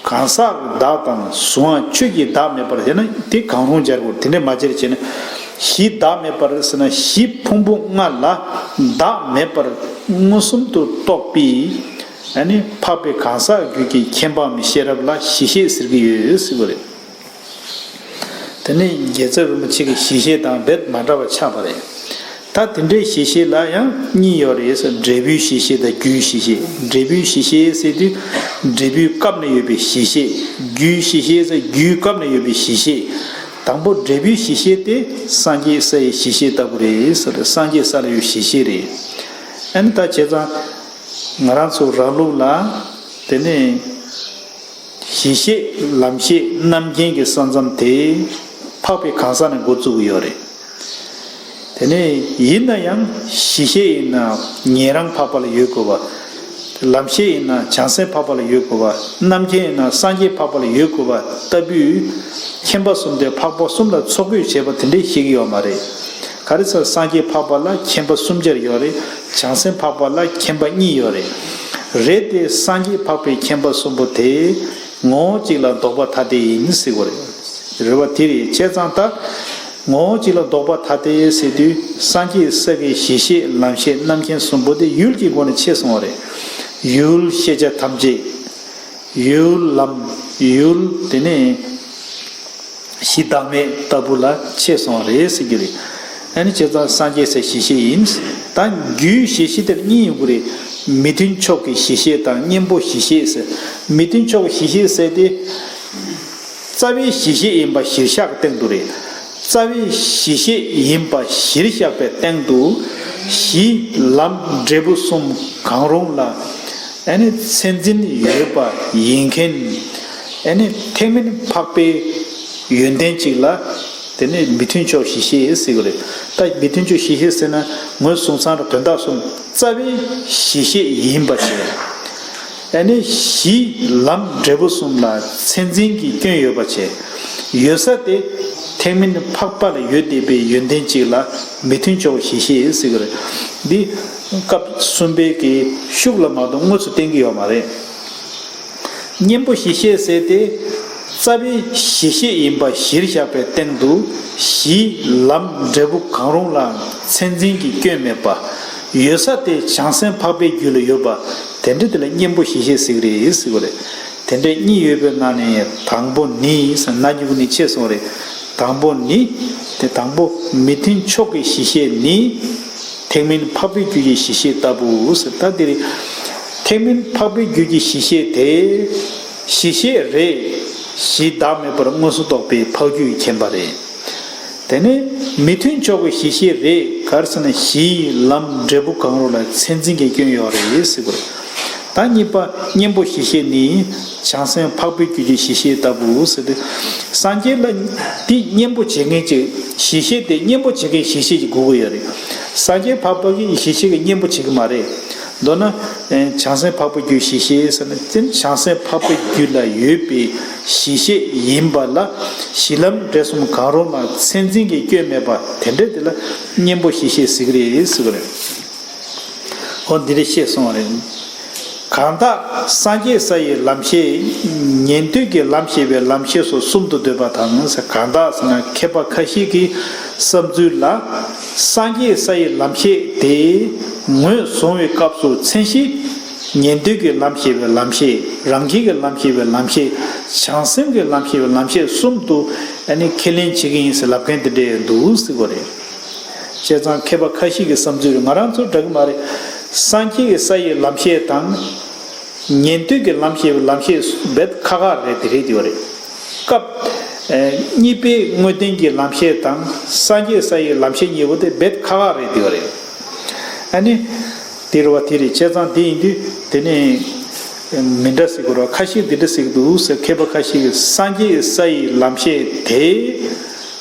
གང་ཟག་གི་བདག་དང་གཟུང་བ་ཆོས་ཀྱི་བདག་མེད་པར། དེ་ན་དེ་གང་རུང་སྦྱར་དགོས། དེ་འདྲ་མ་སྦྱར་བྱས་ན། གཞི་བདག་མེད་པར་ཟེར་ན་གཞི་ཕུང་པོ་ལྔ་ལ་བདག་མེད་པར་མངོན་སུམ་དུ་རྟོགས་པའི། ཨ་ནི་འཕགས་པའི་གང་ཟག་རྒྱུད་ཀྱི་མཁྱེན་པའམ་ཤེས་རབ་ལ་གཞི་ཤེས་ཟེར་གྱི་ཡོད་ཟེར་བ་རེད། དེ་ནས་རྒྱལ་ཚབ་རིན་པོ་ཆེ་གི་གཞི་ཤེས་དང་རྦད་མ་འདྲ་བ་ཆགས་པ་རེད། ད་དེ་འདྲའི་གཞི་ཤེས་ལ་ཡང་གཉིས་ཡོད་རེད་ཟེར། འབྲས་བུའི་གཞི་ཤེས་དང་རྒྱུའི་གཞི་ཤེས། འབྲས་བུའི་གཞི་ཤེས་ཟེར་དུས་འབྲས་བུའི་སྐབས་ནས་ཡོད་པའི་གཞི་ཤེས། རྒྱུའི་གཞི་ཤེས་ཟེར་རྒྱུའི་སྐབས་ནས་ཡོད་པའི་གཞི་ཤེས། དང་པོ་འབྲས་བུའི་གཞི་ཤེས་དེ་སངས་རྒྱས་ས་ཡི་གཞི་ཤེས་ལྟ་བུ་རེད་ཟེར། སངས་རྒྱས་ས་ལ་ཡོད་གཞི་ཤེས་རེད། ཨ་ནི་ད་བྱས་ཙང་ང་རང་ཚོ་རང་ལུགས་ལ་དེ་ནས། གཞི་ཤེས་ལམ་ཤེས་རྣམ་མཁྱེན་གྱི་ས་མཚམས་དེ་འཕགས་པའི་གང་ཟག་ནས་འགོ་བཙུགས་ཀྱི་ཡོད་རེད། དེ་ནས་ཡིན་ན་ཡང་གཞི་ཤེས་ཡིན་ན་ཉན་རང་འཕགས་པ་ལ་ཡོད་དགོས་པ། ལམ་ཤེས་ཡིན་ན་བྱང་སེམས་འཕགས་པ་ལ་ཡོད་དགོས་པ། རྣམ་མཁྱེན་ཡིན་ན་སངས་རྒྱས་འཕགས་པ་ལ་ཡོད་དགོས་པ་ལྟ་བུའི་མཁྱེན་པ་གསུམ་དེ་འཕགས་པ་གསུམ་ལ་ཚོགས་དཔག་བྱས་པ་དེ་འདྲས་ཤེས་ཀྱི་ཡོད་མ་རེད། ག་རེ་ཟེར་སངས་རྒྱས་འཕགས་པ་ལ་མཁྱེན་པ་གསུམ་ཆར་ཡོད་རེད། བྱང་སེམས་འཕགས་པ་ལ་མཁྱེན་པ་གཉིས་ཡོད་རེད། རེད་དེ་སངས་རྒྱས་འཕགས་པའི་མཁྱེན་པ་གསུམ་པོ་དེ་ངོ་བོ་གཅིག་ལ་ལྡོག་པ་ཐ་དད་ཡིན་ཟེར་བ་རེད། རེད་བ། དེ་རེད། བྱས་ཙང་ད་ངོ་བོ་གཅིག་ལ་ལྡོག་པ་ཐ་དད་ཟེར་དུས་སངས་རྒྱས་ས་གི་གཞི་ཤེས་ལམ་ཤེས་རྣམ་མཁྱེན་གསུམ་པོ་དེ་ཡུལ་གྱི་སྒོ་ནས་ཕྱེ་སོང་བ་རེད། ཡུལ་ཤེས་བྱ་ཐམས་ཅད། ཡུལ་ལམ། ཡུལ་དེ་ནས་གཞི་བདག་མེད་ལྟ་བུ་ལ་ཕྱེ་སོང་བ་རེད་ཟེར་གྱི་རེད། ཨ་ནི་བྱས་ཙང་སངས་རྒྱས་སའི་གཞི་ཤེས་ཡིན། ད་རྒྱུའི་གཞི་ཤེས་དེར་གཉིས་ཡོང་གི་རེད། མི་མཐུན་ཕྱོགས་ཀྱི་གཞི་ཤེས་དང་གཉེན་པོ་གཞི་ཤེས་ཟེར། མི་མཐུན་ཕྱོགས་ཀྱི་གཞི་ཤེས་ཟེར་དེ། རྩ་བའི་གཞི་ཤེས་ཡིན་པ་གཞིར་བཞག་གི་སྟེང་དུ་རེད། རྩ་བའི་གཞི་ཤེས་ཡིན་པ་གཞིར་བཞག་པའི་སྟེང་དུ་གཞི་ལམ་འབྲས་བུ་གསུམ་གང་རུང་ལ་ཨ་ནི་མཚན་འཛིན་ཡོད་པ་ཡིན་མཁན། ཨ་ནི་ཐེག་དམན་འཕགས་པའི་ཡོན་ཏན་གཅིག་ལ་དེ་ནི་མི་མཐུན་ཕྱོགས་གཞི་ཤེས་ཟེར་གྱི་རེད། ད་མི་མཐུན་ཕྱོགས་གཞི་ཤེས་ཟེར་ན་ངོས་བཟུང་ཚང་ར་དོན་དག་གསུམ། རྩ་བའི་གཞི་ཤེས་ཡིན་པ་བྱས། ཨ་ནི་གཞི་ལམ་འབྲས་བུ་གསུམ་ལ་མཚན་འཛིན་གྱི་སྐྱོན་ཡོད་པ་བྱས། ཡོད་ས་དེ་ཐེག་དམན་འཕགས་པ་ལ་ཡོད་བསྡད་པའི་ཡོན་ཏན་གཅིག་ལ་མི་མཐུན་ཕྱོགས་གཞི་ཤེས་ཟེར་གྱི་རེད། འདི་སྐབས་གསུམ་པའི་གི་ཤུགས་ལ་མ་གཏོགས་དངོས་སུ་བསྟན་གྱི་ཡོད་མ་རེད། གཉེན་པོ་གཞི་ཤེས་ཟེར་ཏེ། རྩ་བའི་གཞི་ཤེས་ཡིན་པ་གཞིར་བཞག་པའི་སྟེང་དུ་གཞི་ལམ་འབྲས་བུ་གང་རུང་ལ་མཚན་འཛིན་གྱི་སྐྱོན་མེད་པ། ཡོད་ས་དེ་བྱང་སེམས་འཕགས་པའི་རྒྱུད་ལ་ཡོད་པ། དེ་འདྲ་དེ་ལ་གཉེན་པོ་གཞི་ཤེས་ཟེར་གྱི་རེད་ཟེར་བ་རེད། དེ་འདྲ་གཉིས་ཡོད་པའི་ནང་ནས་དང་པོ་ནི་ཟེར་ན་ཉུག་ནི་ཕྱེ་སོང་རེད། དང་པོ་ནི། དེ་དང་པོ་མི་མཐུན་ཕྱོགས་ཀྱི་གཞི་ཤེས་ནི། ཐེག་དམན་འཕགས་པའི་རྒྱུད་ཀྱི་གཞི་ཤེས་ལྟ་བུ་ཟེར། ད་འདིར་ཐེག་དམན་འཕགས་པའི་རྒྱུད་ཀྱི་གཞི་ཤེས་དེ་གཞི་ཤེས་རེད། གཞི་བདག་མེད་པར་མངོན་སུམ་རྟོགས་པའི་འཕགས་རྒྱུད་ཀྱི་མཁྱེན་པ་རེད། དེ་ནས་མི་མཐུན་ཕྱོགས་ཀྱི་གཞི་ཤེས་རེད། ག་རེ་ཟེར་ན་གཞིའི་ལམ་འབྲས་བུ་གང་རུང་ལ་མཚན་འཛིན་གྱི་སྐྱོན་ཡོད་རེད་ཟེར་དགོས་རེད། ད་གཉིས་པ་གཉེན་པོ་གཞི་ཤེས་ནི། བྱང་སེམས་འཕགས་པའི་རྒྱུད་ཀྱི་གཞི་ཤེས་ལྟ་བུ་ཟེར་ཏེ། སངས་རྒྱས་ལ་འདི་གཉེན་པོ་བྱེད་མཁན་གྱི་གཞི་ཤེས་དེ་གཉེན་པོ་བྱེད་མཁན་གཞི་ཤེས་ཀྱི་དགོས་ཀྱི་ཡོད་རེད། སངས་རྒྱས་འཕགས་པ་གི་གཞི་ཤེས་ཀྱི་གཉེན་པོ་བྱེད་ཀྱི་མ་རེད། མདོར་ན། བྱང་སེམས་འཕགས་པ་རྒྱུད་གཞི་ཤེས་ཟེར་ན་དེ་བྱང་སེམས་འཕགས་པའི་རྒྱུད་ལ་ཡོད་པའི་གཞི་ཤེས་ཡིན་པ་ལ། གཞི་ལམ་འབྲས་གསུམ་གང་རུང་ལ་མཚན་འཛིན་གྱི་སྐྱོན་མེད་པ་དེ་འདྲ་དེ་ལ་གཉེན་པོ་གཞི་ཤེས་ཟེར་གྱི་རེད་ཟེར་གྱི་རེད། འོ་འདི་འདྲ་བཤད་སོང་བ་རེད། གང་དག་སངས་རྒྱས་ས་ཡི་ལམ་ཤེས། ཉན་ཐོས་ཀྱི་ལམ་ཤེས་པའི་ལམ་ཤེས་སོགས་གསུམ་དུ་འདོད་པ་དང་། གང་དག་ཟེར་ན་མཁས་པ་ཁ་ཤས་ཀྱི་བསམ་ཚུལ་ལ། སངས་རྒྱས་ས་ཡི་ལམ་ཤེས་དེ་ངོས་བཟུང་བའི་སྐབས་སུ་མཚན་གཞི། ཉན་ཐོས་ཀྱི་ལམ་ཤེས་པའི་ལམ་ཤེས། རང་རྒྱལ་གྱི་ལམ་ཤེས་པའི་ལམ་ཤེས། བྱང་སེམས་ཀྱི་ལམ་ཤེས་པའི་ལམ་ཤེས་གསུམ་དུ་ཨ་ནི་ཁས་ལེན་བྱེད་ཀྱི་ཡིན་ཟེར་ལབ་མཁན་དེ་འདྲ་འདུག་ཟེར་བ་རེད། བྱས་ཙང་མཁས་པ་ཁ་ཤས་ཀྱི་བསམ་ཚུལ་རེད། ང་རང་ཚོ་འདྲ་གི་མ་རེད། སངས་རྒྱས་ཀྱི་ས་ཡི་ལམ་ཤེས་དང་། ཉན་ཐོས་ཀྱི་ལམ་ཤེས་པའི་ལམ་ཤེས་རྦད་ཁག་ཁག་རེད་དེ་རེད་དེ་བ་རེད། སྐབས་ཨེ་གཉིས་པའི་དངོས་བསྟན་གྱི་ལམ་ཤེས་དང་སངས་རྒྱས་ས་ཡི་ལམ་ཤེས་གཉིས་པོ་དེ་རྦད་ཁག་ཁག་རེད་དེ་བ་རེད། ཨ་ནི། དེ་རེད་བ་དེ་རེད། བྱས་ཙང་དེ་ཡིན་དུས་དེ་ནི་མི་འདྲ་ཟེར་དགོས་རེད་བ། ཁ་ཤས་འདི་འདྲ་ཟེར་གྱི་འདུག་ཟེར། མཁས་པ་ཁ་ཤས་ཀྱིས་སངས་རྒྱས་ས་ཡི་ལམ་ཤེས་དེ་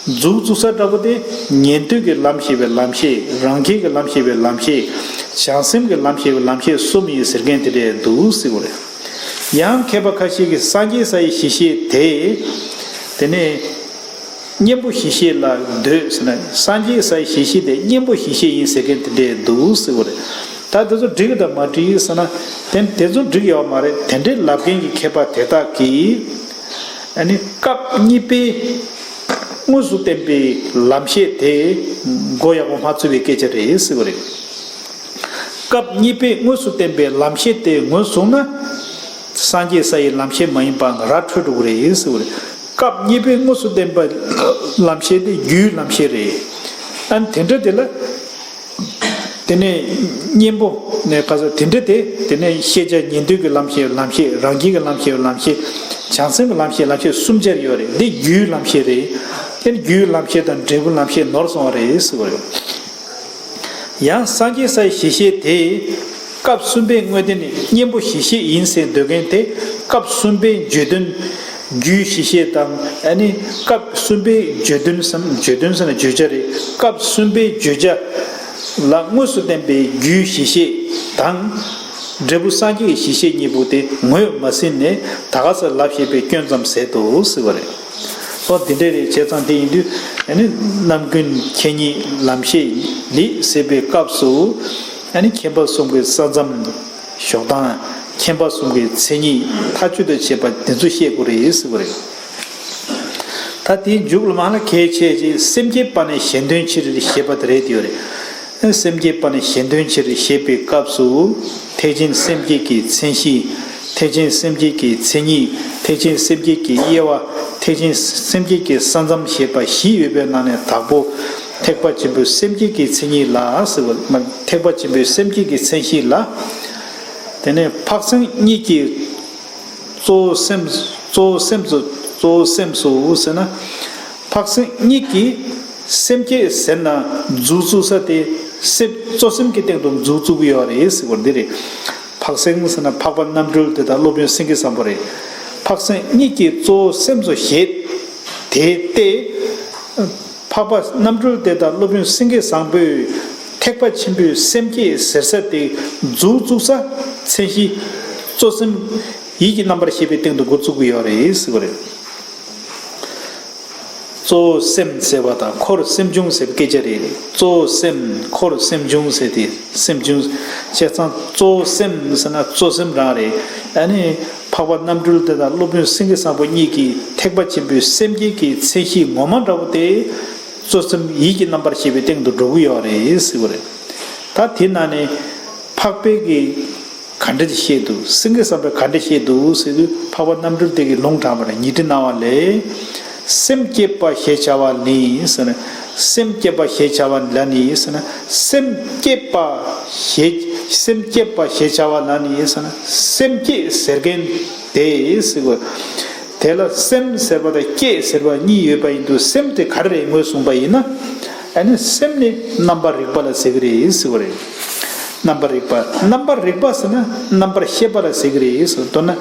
མཛུབ་བཙུགས་ས་འདྲ་པོ་དེ་ཉན་ཐོས་ཀྱི་ལམ་ཤེས་པའི་ལམ་ཤེས། རང་རྒྱལ་གྱི་ལམ་ཤེས་པའི་ལམ་ཤེས། བྱང་སེམས་ཀྱི་ལམ་ཤེས་པའི་ལམ་ཤེས་གསུམ་ཡིན་ཟེར་མཁན་དེ་འདྲ་འདུག་ཟེར་གྱི་རེད། ཡང་མཁས་པ་ཁ་ཤས་ཀྱིས་སངས་རྒྱས་ས་ཡི་གཞི་ཤེས་དེ་དེ་ནི། གཉེན་པོ་གཞི་ཤེས་ལ་འདོད་ཟེར་ན། སངས་རྒྱས་ས་ཡི་གཞི་ཤེས་དེ་གཉེན་པོ་གཞི་ཤེས་ཡིན་ཟེར་མཁན་དེ་འདྲས་འདུག་ཟེར་བ་རེད། ད་དེ་ཚོ་འགྲིག་དང་མ་འགྲིག་ཟེར་ན། དེ་དེ་ཚོ་འགྲིག་ཡོད་མ་རེད། དེ་འདྲས་ལབ་མཁན་གྱི་མཁས་པ་དེ་དག་གིས་ཨ་ནི་སྐབས་གཉིས་པའི་དངོས་སུ་བསྟན་པའི་ལམ་ཤེས་དེ་མགོ་ཡག་པོ་མ་ཚོས་པའི་སྐད་ཆ་རེད་ཟེར་བ་རེད། སྐབས་གཉིས་པའི་དངོས་སུ་བསྟན་པའི་ལམ་ཤེས་དེ་ངོས་བཟུང་ན། སངས་རྒྱས་ས་ཡི་ལམ་ཤེས་མ་ཡིན་པ་ར་འཕྲོད་འགྲོ་གི་རེད་ཟེར་བ་རེད། སྐབས་གཉིས་པའི་དངོས་སུ་བསྟན་པའི་ལམ་ཤེས་དེ་རྒྱུའི་ལམ་ཤེས་རེད། ཨ་ནི་དེ་འདྲ་དེ་ལ། དེ་ནས་གཉེན་པོ་ནས་ག་ས་དེ་འདྲ་དེ་དེ་ནས་ཤེས་བྱ་ཉན་ཐོས་ཀྱི་ལམ་ཤེས་ལམ་ཤེས། རང་རྒྱལ་གྱི་ལམ་ཤེས་ལམ་ཤེས། བྱང་སེམས་ཀྱི་ལམ་ཤེས་ལམ་ཤེས་གསུམ་ཆར་ཡོད་རེད། འདི་རྒྱུའི་ལམ་ཤེས་རེད། དེ་ནི་རྒྱུའི་ལམ་ཤེས་དང་འབྲས་བུ་ལམ་ཤེས་ནོར་སོང་བ་རེད་ཟེར་བ་རེད། ཡང་སངས་རྒྱས་ས་ཡི་གཞི་ཤེས་དེ། སྐབས་གསུམ་པའི་དངོས་བསྟན་ནི་གཉེན་པོ་གཞི་ཤེས་ཡིན་ཟེར་འདོད་མཁན་དེ། སྐབས་གསུམ་པའི་བརྗོད་དོན་རྒྱུའི་གཞི་ཤེས་དང་། ཨ་ནི་སྐབས་གསུམ་པའི་བརྗོད་དོན་སམ། བརྗོད་དོན་ཟེར་ན་བརྗོད་བྱ་རེད། སྐབས་གསུམ་པའི་བརྗོད་བྱ་ལ་དངོས་སུ་བསྟན་པའི་རྒྱུའི་གཞི་ཤེས་དང་། འབྲས་བུ་སངས་རྒྱས་ཀྱི་གཞི་ཤེས་གཉིས་པོ་དེ་ངོས་མ་ཟིན་ནས་ད་ག་ས་ལབ་བཤད་པའི་སྐྱོན་ཙམ་ཟད་དོ་ཟེར་བ་རེད། ཨོ་དེ་འདྲ་རེད། བྱས་ཙང་དེ་ཡིན་དུས་ཨ་ནི་རྣམ་ཀུན་མཁྱེན་ཉིད་ལམ་ཤེས་ལེགས་ཟེར་བའི་སྐབས་སུ་ཨ་ནི་མཁྱེན་པ་གསུམ་གྱི་ས་མཚམས་འཇོག་སྟངས། མཁྱེན་པ་གསུམ་གྱི་མཚན་ཉིད་མཐའ་དཔྱོད་དུ་བྱེད་པ་དེ་ཚོ་བཤད་དགོས་རེད་ཟེར་བ་རེད། ད་དེའི་མཇུག་ལ་མ་ལ་གལ་ཆེ་ཆེ་སེམས་བསྐྱེད་པ་ནི་གཞན་དོན་ཕྱིར་ཞེས་པ་དེ་རེད་དེ་ཡོད་རེད། སེམས་བསྐྱེད་པ་ནི་གཞན་དོན་ཕྱིར་ཞེས་པའི་སྐབས་སུ། ཐེག་ཆེན་སེམས་བསྐྱེད་ཀྱི་མཚན་གཞི། ཐེག་ཆེན་སེམས་བསྐྱེད་ཀྱི་མཚན་ཉིད། ཐེག་ཆེན་སེམས་བསྐྱེད་ཀྱི་དབྱེ་བ། ཐེག་ཆེན་སེམས་བསྐྱེད་ཀྱི་ས་མཚམས་ཞེས་པ་བཞི་ཡོད་པའི་ནང་ནས་དང་པོ། ཐེག་པ་ཆེན་པོའི་སེམས་བསྐྱེད་ཀྱི་མཚན་ཉིད་ལ་ཟེར་བ། མ་ཐེག་པ་ཆེན་པོའི་སེམས་བསྐྱེད་ཀྱི་མཚན་གཞི་ལ། དེ་ནས་འཕགས་སེང་གཉིས་ཀྱི་གཙོ་བོ་སེམས། གཙོ་བོ་སེམས་སུ། གཙོ་བོ་སེམས་སུ་ཟེར་ན། འཕགས་སེང་གཉིས་ཀྱི་སེམས་བསྐྱེད་ཟེར་ན་མཛུབ་བཙུགས་ས་དེ་སེམས། གཙོ་སེམས་ཀྱི་སྟེང་དུ་མཛུབ་བཙུགས་ཀྱི་ཡོད་རེད་ཟེར་བ་འདི་རེད། འཕགས་སེང་ཟེར་ན་འཕགས་པ་རྣམ་གྲོལ་དེ་དང་སློབ་དཔོན་སེང་གེ་བཟང་པོ་རེད། འཕགས་སེང་གཉིས་ཀྱི་གཙོ་བོ་སེམས་སུ་བཞེད་དེ་སྟེ། འཕགས་པ་རྣམ་གྲོལ་དེ་དང་སློབ་དཔོན་སེང་གེ་བཟང་པོས་ཐེག་པ་ཆེན་པོའི་སེམས་བསྐྱེད་ཟེར་ས་དེ་མཛུབ་བཙུགས་ས་མཚན་གཞི། གཙོ་སེམས་ཡིད་ཀྱི་རྣམ་པར་ཤེས་པའི་སྟེང་དུ་འགོ་བཙུགས་ཀྱི་ཡོད་རེད་ཟེར་བ་རེད། གཙོ་བོ་སེམས་ཟེར་བ་དང་འཁོར་སེམས་བྱུང་ཟེར་བའི་སྐད་ཆ་རེད། གཙོ་བོ་སེམས། འཁོར་སེམས་བྱུང་ཟེར་ཏེ་སེམས་བྱུང་། བྱས་ཙང་གཙོ་བོ་སེམས་ཟེར་ན་གཙོ་སེམས་རང་རེད། ཨ་ནི་འཕགས་པ་རྣམ་གྲོལ་དེ་དང་སློབ་དཔོན་སེང་གེ་བཟང་པོ་གཉིས་ཀྱིས་ཐེག་པ་ཆེན་པོའི་སེམས་བསྐྱེད་ཀྱི་མཚན་གཞི་ངོ་མ་འདྲ་བོ་དེ། གཙོ་སེམས་ཡིད་ཀྱི་རྣམ་པར་ཤེས་པའི་སྟེང་དུ་འགྲོ་གི་ཡོད་རེད་ཟེར་བ་རེད། ད་དེ་ནང་ནས་འཕགས་པའི་གི་ག་འདྲ་བཤད་འདུག་སེང་གེ་བཟང་པོས་ག་འདྲ་བཤད་འདུག་ཟེར་དུས། འཕགས་པ་རྣམ་གྲོལ་དེ་གིས་ལུང་དྲངས་པ་རེད། ཉི་ཁྲི་སྣང་བ་ལས། སེམས་བསྐྱེད་པ་ཞེས་བྱ་བ་ནི་ཟེར་ན། སེམས་བསྐྱེད་པ་ཞེས་བྱ་བ་ལ་ནི་ཟེར་ན། སེམས་བསྐྱེད་པ་ཞེས། སེམས་བསྐྱེད་པ་ཞེས་བྱ་བ་ལ་ནི་ཟེར་ན། སེམས་བསྐྱེད་ཟེར་མཁན་དེ་ཟེར་དགོས། དེ་ལ་སེམས་ཟེར་བ་དང་བསྐྱེད་ཟེར་བ་གཉིས་ཡོད་པ་ཡིན་དུས། སེམས་དེ་ག་རེ་རེད་ངོས་བཟུང་པ་ཡིན་ན། ཨ་ནི་སེམས་ནི་རྣམ་པར་རིག་པ་ལ་ཟེར་གི་རེད་ཟེར་བ་རེད། རྣམ་པར་རིག་པ། རྣམ་པར་རིག་པ་ཟེར་ན་རྣམ་པར་ཤེས་པ་ལ་ཟེར་གི་རེད་ཟེར། མདོར་ན་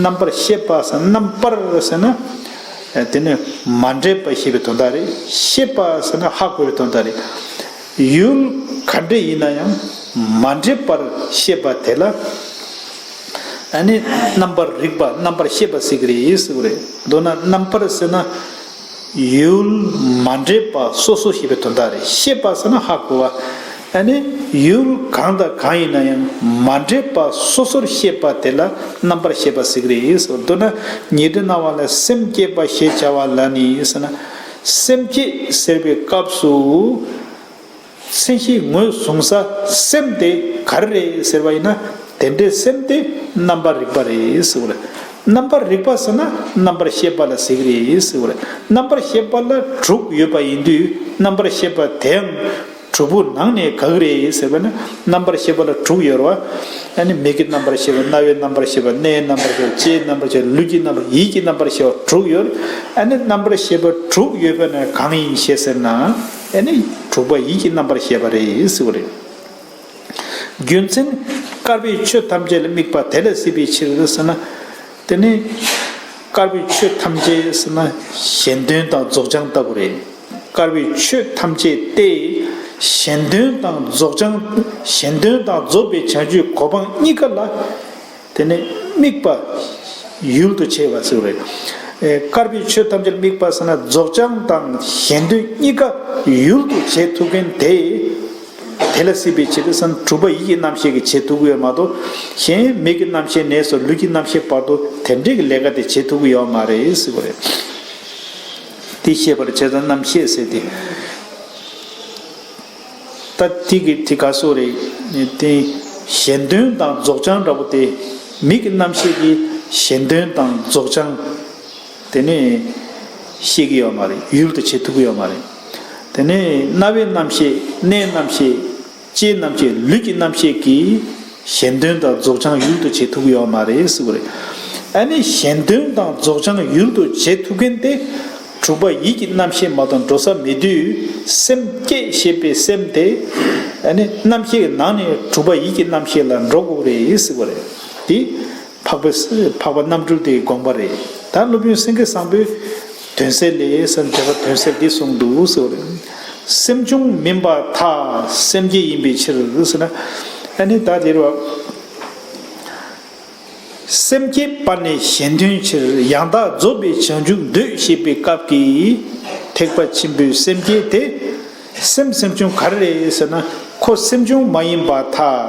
རྣམ་པར་ཤེས་པ་ཟེར། རྣམ་པར་ཟེར་ན་དེ་ནི་མ་འདྲེས་པ་ཞེས་པའི་དོན་དག་རེད། ཤེས་པ་ཟེར་ན་ཧ་གོ་བའི་དོན་དག་རེད། ཡུལ་ག་འདྲ་ཡིན་ན་ཡང་ མ་འདྲེས་པར་ཤེས་པ་དེ་ལ། ཨ་ནི་རྣམ་པར་རིག་པ་རྣམ་པར་ཤེས་པ་ཟེར་གྱི་རེད་ཟེར་གྱི་རེད། མདོར་ན་རྣམ་པར་ཟེར་ན། ཡུལ་མ་འདྲེས་པ་སོ་སོར་ཤེས་པའི་དོན་དག་རེད། ཤེས་པ་ཟེར་ན་ཧ་གོ་བ། ཨ་ནི་ཡུལ་གང་དང་གང་ཡིན་ན་ཡང་མ་འདྲེས་པ་སོ་སོར་ཤེས་པ་དེ་ལ་རྣམ་པར་ཤེས་པ་ཟེར་གྱི་རེད་ཟེར། མདོར་ན་ཉི་ཟླ་སྣང་བ་ལ་སེམས་བསྐྱེད་པ་ཞེས་བྱ་བ་ལ་ནི་ཟེར་ན། སེམས་བསྐྱེད་ཟེར་བའི་སྐབས་སུ། མཚན་གཞི་ངོས་བཟུང་ས་སེམས་དེ་ག་རེ་རེད་ཟེར་བ་ཡིན་ན། དེ་འདྲའི་སེམས་དེ་རྣམ་པར་རིག་པ་རེད་ཟེར་བ་རེད། རྣམ་པར་རིག་པ་ཟེར་ན་རྣམ་པར་ཤེས་པ་ལ་ཟེར་གྱི་རེད་ཟེར་བ་རེད། རྣམ་པར་ཤེས་པ་ལ་དྲུག་ཡོད་པ་ཡིན་དུས། རྣམ་པར་ཤེས་པ་དེའང་དྲུག་པོ་ནང་ནས་ག་གི་རེད་ཟེར་བ་ན། རྣམ་པར་ཤེས་པ་ལ་དྲུག་ཡོད་རེད་བ། ཨ་ནི་མིག་གི་རྣམ་པར་ཤེས་པ། རྣ་བའི་རྣམ་པར་ཤེས་པ། སྣའི་རྣམ་པར་ཤེས་པ། ལྕེའི་རྣམ་པར་ཤེས་པ། ལུས་ཀྱི་རྣམ་པར། ཡིད་ཀྱི་རྣམ་པར་ཤེས་པ་དྲུག་ཡོད་རེད། ཨ་ནི་རྣམ་པར་ཤེས་པ་དྲུག་ཡོད་པ་ན་གང་ཡིན་ཞེས་ཟེར་ན། ཨ་ནི་དྲུག་པ་ཡིད་ཀྱི་རྣམ་པར་ཤེས་པ་རེད་ཟེར་བ་རེད། རྒྱུ་མཚན། དཀར་པོའི་ཆོས་ཐམས་ཅད་ལ་དམིགས་པ་དེ་ལ་སྲིད་པའི་ཕྱིར་ཟེར་ན། དེ་ནི་དཀར་པོའི་ཆོས་ཐམས་ཅད་ཟེར་ན་གཞན་དོན་དང་རྫོགས་བྱང་ལྟ་བུ་རེད། དཀར་པོའི་ཆོས་ཐམས་ཅད་དེ་གཞན་དོན་དང་རྫོགས་བྱང་། གཞན་དོན་དང་རྫོགས་པའི་བྱང་ཆུབ་གོ་འཕང་གཉིས་ཀ་ལ། དེ་ནི་དམིགས་པ་ཡུལ་དུ་བྱས་པ་ཟེར་བ་རེད། ཨེ། དཀར་པོའི་ཆོས་ཐམས་ཅད་དམིགས་པ་ཟེར་ན་རྫོགས་བྱང་དང་གཞན་དོན་གཉིས་ཀ་ཡུལ་དུ་བྱེད་ཐུབ་མཁན་དེ། དེ་ལ་སྲིད་པའི་ཕྱིར་ཟེར་ན་དྲུག་པ་ཡིད་ཀྱི་རྣམ་ཤེས་ཀྱིས་བྱེད་ཐུབ་ཀྱི་ཡོད་མ་གཏོགས། གཞན་མིག་གི་རྣམ་ཤེས་ནས་སོ་ལུས་ཀྱི་རྣམ་ཤེས་བར་དུ་དེ་འདྲའི་གི་ལས་ཀ་དེ་བྱེད་ཐུབ་ཀྱི་ཡོད་མ་རེད་ཟེར་བ་རེད། དེ་ཤེས་པར་བྱས་ཙང་རྣམ་ཤེས་ཟེར་ཏེ། ད་དེ་གི་དེ་ག་སོ་རེད། དེ་གཞན་དོན་དང་རྫོགས་བྱང་འདྲ་པོ་དེ། མིག་གི་རྣམ་ཤེས་ཀྱིས་གཞན་དོན་དང་རྫོགས་བྱང་དེ་ནི་ཤེས་ཀྱི་ཡོད་མ་རེད། ཡུལ་དུ་བྱེད་ཐུབ་ཀྱི་ཡོད་མ་རེད། དེ་ནི་རྣ་བའི་རྣམ་ཤེས། སྣའི་རྣམ་ཤེས། ལྕེའི་རྣམ་ཤེས། ལུས་ཀྱི་རྣམ་ཤེས་ཀྱིས་གཞན་དོན་དང་རྫོགས་བྱང་ཡུལ་དུ་བྱེད་ཐུབ་ཀྱི་ཡོད་མ་རེད་ཟེར་བ་རེད། ཨ་ནི་གཞན་དོན་དང་རྫོགས་བྱང་ཡུལ་དུ་བྱེད་ཐུབ་མཁན་དེ། དྲུག་པ་ཡིད་ཀྱི་རྣམ་ཤེས་མ་གཏོགས་འགྲོ་ས་མེད་དུས། སེམས་བསྐྱེད་ཞེས་པའི་སེམས་དེ། ཨ་ནི་རྣམ་ཤེས་ཀྱི་ནང་ནས་དྲུག་པ་ཡིད་ཀྱི་རྣམ་ཤེས་ལ་འགྲོ་དགོས་རེད་ཟེར་བ་རེད། དེ་འཕགས་པའི་འཕགས་པ་རྣམ་གྲོལ་དེའི་དགོངས་པ་རེད། ད་སློབ་དཔོན་སེང་གེ་བཟང་པོས་དོན་གསལ་ལས་ཟེར་འགྲེལ་པ་དོན་གསལ་འདི་གསུངས་འདུག་ཟེར་བ་རེད། སེམས་བྱུང་མིན་པར་ཐལ། སེམས་བསྐྱེད་ཡིན་པའི་ཕྱིར་ཟེར་ན། ཨ་ནི་ད་དེ་རུ། སེམས་བསྐྱེད་པ་ནི་གཞན་དོན་ཕྱིར། ཡང་དག་རྫོགས་པའི་བྱང་ཆུབ་འདོད་ཞེས་པའི་སྐབས་ཀྱི། ཐེག་པ་ཆེན་པོའི་སེམས་བསྐྱེད་དེ། སེམས་སེམས་བྱུང་ག་རེ་རེད་ཟེར་ན། ཁོ་སེམས་བྱུང་མ་ཡིན་པར་ཐལ།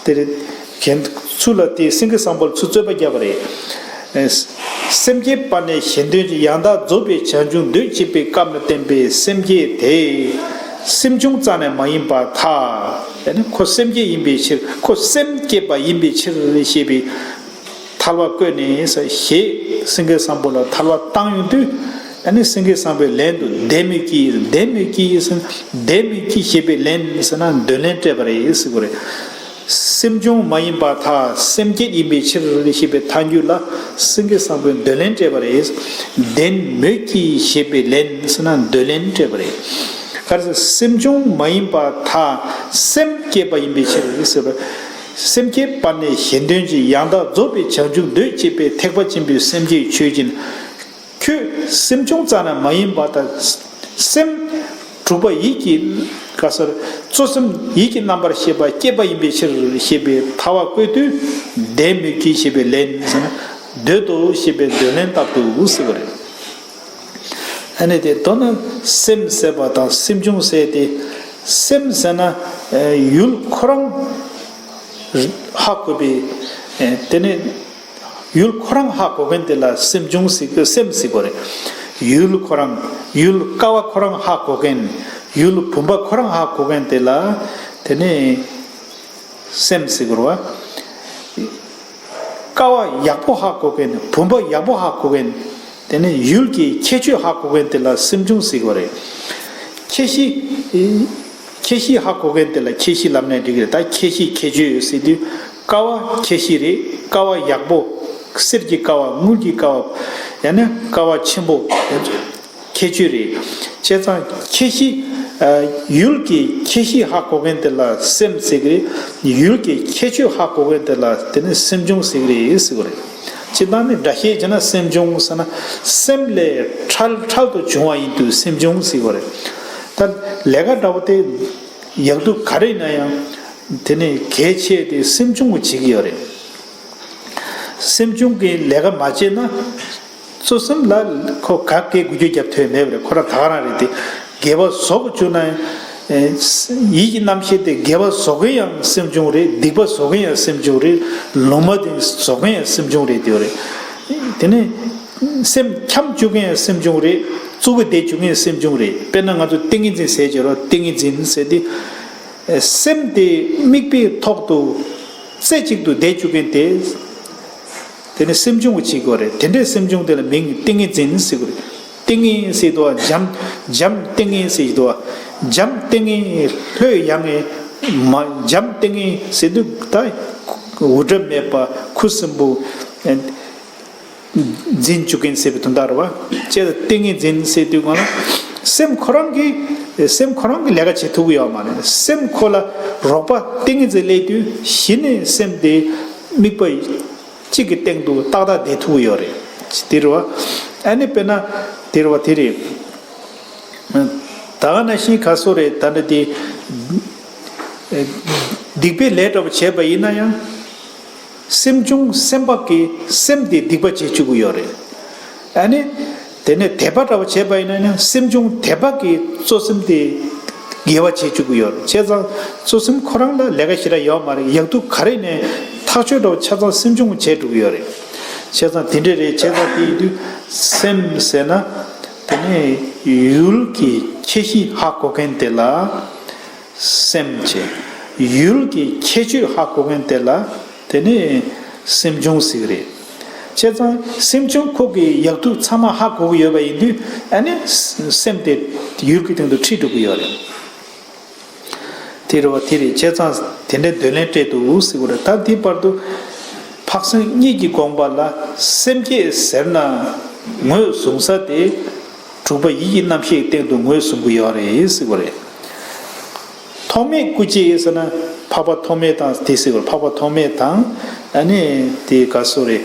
དེ་རེད། གན་ཚུར་ལ་དེ་སེང་གེ་བཟང་པོར་ཚུར་རྩོད་པ་བརྒྱབ་པ་རེད། སེམས་བསྐྱེད་པ་ནི་གཞན་དོན་ཕྱིར། ཡང་དག་རྫོགས་པའི་བྱང་ཆུབ་འདོད་ཅེས་པའི་སྐབས་ལ་བསྟན་པའི་སེམས་བསྐྱེད་དེ། སེམས་བྱུང་རྩ་ནས་མ་ཡིན་པར་ཐལ། ཡང་ན་ཁོ་སེམས་བསྐྱེད་ཡིན་པའི་ཕྱིར། ཁོ་སེམས་བསྐྱེད་པ་ཡིན་པའི་ཕྱིར་ཞེས་པའི་ཐལ་བ་བཀོད་ནས་ཞེས་སེང་གེ་བཟང་པོ་ལ་ཐལ་བ་བཏང་ཡོང་དུས། ཨ་ནི་སེང་གེ་བཟང་པོའི་ལན་དུ། བདེན་མོད་ཀྱི། བདེན་མོད་ཀྱི་ཟེར་ན། བདེན་མོད་ཀྱི་ཞེས་པའི་ལན་ཟེར་ན་འདོད་ལན་སྤྲད་པ་རེད་ཟེར་གྱི་རེད། སེམས་བྱུང་མ་ཡིན་པར་ཐལ། སེམས་བསྐྱེད་ཡིན་པའི་ཕྱིར་ཞེས་པའི་ཐལ་འགྱུར་ལ་སེང་གེ་བཟང་པོས་འདོད་ལན་སྤྲད་པ་རེད། བདེན་མོད་ཀྱི་ཞེས་པའི་ལན་ཟེར་ན་འདོད་ལན་སྤྲད་པ་རེད། ག་རེ་ཟེར། སེམས་བྱུང་མ་ཡིན་པར་ཐལ། སེམས་བསྐྱེད་པ་ཡིན་པའི་ཕྱིར་ཟེར་བ། སེམས་བསྐྱེད་པ་ནི་གཞན་དོན་ཕྱིར། ཡང་དག་རྫོགས་པའི་བྱང་ཆུབ་འདོད་ཅེས་པའི་ཐེག་པ་ཆེན་པོའི་སེམས་བསྐྱེད་ཆོས་ཅན། ཁྱོད་སེམས་བྱུང་རྩ་ནས་མ་ཡིན་པ་དང་། སེམས་དྲུག་པ་ཡིད་ཀྱི་ག་ཟེར། གཙོ་སེམས་ཡིད་ཀྱི་རྣམ་པར་ཤེས་པ་བསྐྱེད་པ་ཡིན་པའི་ཕྱིར་ཞེས་པའི་ཐལ་བ་བཀོད་དུས། བདེན་མོད་ཀྱི་ཞེས་པའི་ལན་ཟེར་ན། འདོད་དོ་ཞེས་པའི་འདོད་ལན་ལྟར་དུ་ཟེར་བ་རེད། ཨ་ནི་དེ་མདོར་ན་སེམས་ཟེར་བ་དང་སེམས་བྱུང་ཟེར་ཏེ། སེམས་ཟེར་ན་ཡུལ་ཁོ་རང་ཧ་གོ་བའི། དེ་ནས། ཡུལ་ཁོ་རང་ཧ་གོ་མཁན་དེ་ལ་སེམས་བྱུང་ཟེར་གི། སེམས་ཟེར་གོ་རེད། ཡུལ་ཁོ་རང་། ཡུལ་ཀ་བ་ཁོ་རང་ཧ་གོ་མཁན། ཡུལ་བུམ་པ་ཁོ་རང་ཧ་གོ་མཁན་དེ་ལ་དེ་ནི་སེམས་ཟེར་གོ་རེད་བ། ཀ་བ་ཡག་པོ་ཧ་གོ་མཁན། བུམ་པ་ཡག་པོ་ཧ་གོ་མཁན། དེ་ནི་ཡུལ་གྱི་ཁྱད་ཆོས་ཧ་གོ་མཁན་དེ་ལ་སེམས་བྱུང་ཟེར་གོ་རེད། ཁྱད་གཞི། ཁྱད་གཞི་ཧ་གོ་མཁན་དེ་ལ་ཁྱད་གཞི་ལབ་ནས་འགྲིག་གི་རེད། ད་ཁྱད་གཞི་ཁྱད་ཆོས་ཟེར་དུས། ཀ་བ་ཁྱད་གཞི་རེད། ཀ་བ་ཡག་པོ། གསེར་གྱི་ཀ་བ། དངུལ་གྱི་ཀ་བ། ཡང་ན་ཀ་བ་ཆེན་པོ། ཁྱད་ཆོས་རེད། བྱས་ཙང་ཁྱད་གཞི། ཡུལ་གྱི་ཁྱད་གཞི་ཧ་གོ་མཁན་དེ་ལ་སེམས་ཟེར་གི་རེད། ཡུལ་གྱི་ཁྱད་ཆོས་ཧ་གོ་མཁན་དེ་ལ་དེ་ནི་སེམས་བྱུང་ཟེར་གི་རེད་ཟེར་གི་རེད། སྤྱིར་བཏང་ནི་སྒྲ་བཤད་བྱས་ན་སེམས་བྱུང་ཟེར་ན་སེམས་ལས་འཕྲལ་འཕྲལ་དུ་བྱུང་བ་ཡིན་དུས་སེམས་བྱུང་ཟེར་གི་རེད། ད་ལས་ཀ་འདྲ་བོ་དེ་ཡག་སྡུག་ག་རེ་ཡིན་ན་ཡང་། དེ་ནས་གལ་ཆེ་དེ་སེམས་ཆུང་བ་བྱེད་ཀྱི་ཡོད་རེད། སེམས་ཆུང་གི་ལས་ཀ་མ་བྱས་ན། གཙོ་སེམས་ལ་ཁོ་ག་གེ་འགུལ་སྐྱོད་རྒྱབ་ཐུབ་མེད་པ་རེད། ཁོ་རང་ད་ག་རང་རེད་དེ། དགེ་བ་བཟོ་དགོས་བྱུང་ན་ཡང་། ཡིད་ཀྱི་རྣམ་ཤེས་དེ་དགེ་བ་བཟོ་མཁན་ཡང་སེམས་ཆུང་རེད། སྡིག་པ་བཟོ་མཁན་ཡང་སེམས་ཆུང་རེད། ལུང་མ་བསྟན་བཟོ་མཁན་ཡང་སེམས་ཆུང་རེད་དེ་རེད། དེ་ནས་སེམས་འཁྱམས་བཅུག་མཁན་ཡང་སེམས་ཆུང་རེད། བཙུགས་པ་བསྡད་བཅུག་མཁན་ཡང་སེམས་ཆུང་རེད། དཔེར་ན་ང་ཚོ་ཏིང་ངེ་འཛིན་ཟེར་གྱི་རོ། ཏིང་ངེ་འཛིན་ཟེར་དེ། སེམས་དེ་དམིགས་པའི་ཐོག་ཏུ་རྩེ་གཅིག་ཏུ་བསྡད་བཅུག་མཁན་དེ། དེ་ནི་སེམས་ཆུང་བ་བྱེད་དགོས་རེད། དེ་འདྲའི་སེམས་ཆུང་དེ་ལ་མིང་ཏིང་ངེ་འཛིན་ཟེར་དགོས་རེད། ཏིང་ངེ་ཟེར་དུས་འཇམ། འཇམ་ཏིང་ངེ་ཟེར་དུས། འཇམ་ཏིང་ངེ་ལྷོད་ཡངས་ངེ་མ། འཇམ་ཏིང་ངེ་ཟེར་དུས་ད་འུར་སྒྲ་མེད་པ། ཁུ་སིམ་པོ། འཛིན་བཅུག་མཁན་ཟེར་བའི་དོན་དག་རེད་བ། ཅེས་ཏིང་ངེ་འཛིན་ཟེར་དུས་སྒང་ལ། སེམས་ཁོ་རང་གིས། སེམས་ཁོ་རང་གིས་ལས་ཀ་བྱེད་ཐུབ་ཀྱི་ཡོད་མ་རེད། སེམས་ཁོ་ལ་རོགས་པ་ཏིང་ངེ་འཛིན་སླེབས་དུས་གཞི་ནས་སེམས་དེ་དམིགས་པ་གཅིག་གི་སྟེང་དུ་ཏག་ཏག་བསྡད་ཐུབ་ཀྱི་ཡོད་རེད། དེ་རེད་བ། ཨ་ནི་དཔེར་ན། དེ་རེད་བ། དེ་རེད། ད་ག་ནང་བཞིན་ག་སོ་རེད། ད་འདྲ་དེ། སྡིག་པའི་ལས་འདྲ་བོ་བྱས་པ་ཡིན་ན་ཡང་། སེམས་བྱུང་སེམས་པ་གིས་སེམས་དེ་སྡིག་པ་བྱེད་བཅུག་གི་ཡོད་རེད། ཨ་ནི། དེ་ནས་དད་པ་འདྲ་བོ་བྱས་པ་ཡིན་ན་ཡང་སེམས་བྱུང་དད་པ་གིས་གཙོ་སེམས་དེ་དགེ་བ་བྱེད་བཅུག་གི་ཡོད་རེད། བྱས་ཙང་གཙོ་སེམས་ཁོ་རང་ལ་ལས་ཀ་ཞེ་དྲག་ཡོད་མ་རེད། ཡག་སྡུག་ག་རེ་ནས་ཐག་གཅོད་འདྲ་བོ་ཆ་ཚང་སེམས་བྱུང་བྱས་འགྲོ་གི་ཡོད་རེད། བྱས་ཙང་དེ་འདྲ་རེད། བྱས་ཙང་དེ་ཡིན་དུས་སེམས་ཟེར་ན། དེ་ནས་ཡུལ་གྱི་ཁྱད་གཞི་ཧ་གོ་མཁན་དེ་ལ། སེམས་བྱས། ཡུལ་གྱི་ཁྱད་ཆོས་ཧ་གོ་མཁན་དེ་ལ་དེ་ནི་སེམས་བྱུང་ཟེར་གི་རེད། བྱས་ཙང་སེམས་བྱུང་ཁོ་གི་ཡག་སྡུག་ཚང་མ་ཧ་གོ་གི་ཡོད་པ་ཡིན་དུས་ཨ་ནི་སེམས་དེ་ཡུལ་གྱི་སྟེང་དུ་ཁྲིད་འགྲོ་གི་ཡོད་རེད། དེ་རེད་བ། དེ་རེད། བྱས་ཙང་དེ་འདྲའི་འདོད་ལན་སྤྲད་འདུག་ཟེར་གི་རེད། ད་འདི་བར་དུ་འཕགས་སེང་གཉིས་ཀྱི་དགོངས་པ་ལ་སེམས་བསྐྱེད་ཟེར་ན་ངོས་བཟུང་ས་དེ། དྲུག་པ་ཡིད་ཀྱི་རྣམ་ཤེས་སྟེང་དུ་ངོས་བཟུང་གི་ཡོད་རེད་ཟེར་གི་རེད། ཐོགས་མེད་སྐུ་མཆེད་ཟེར་ན་འཕགས་པ་ཐོགས་མེད་དང་དེ་ཟེར་གི་རེད། འཕགས་པ་ཐོགས་མེད་དང་ཨ་ནི་དེ་ག་སོ་རེད།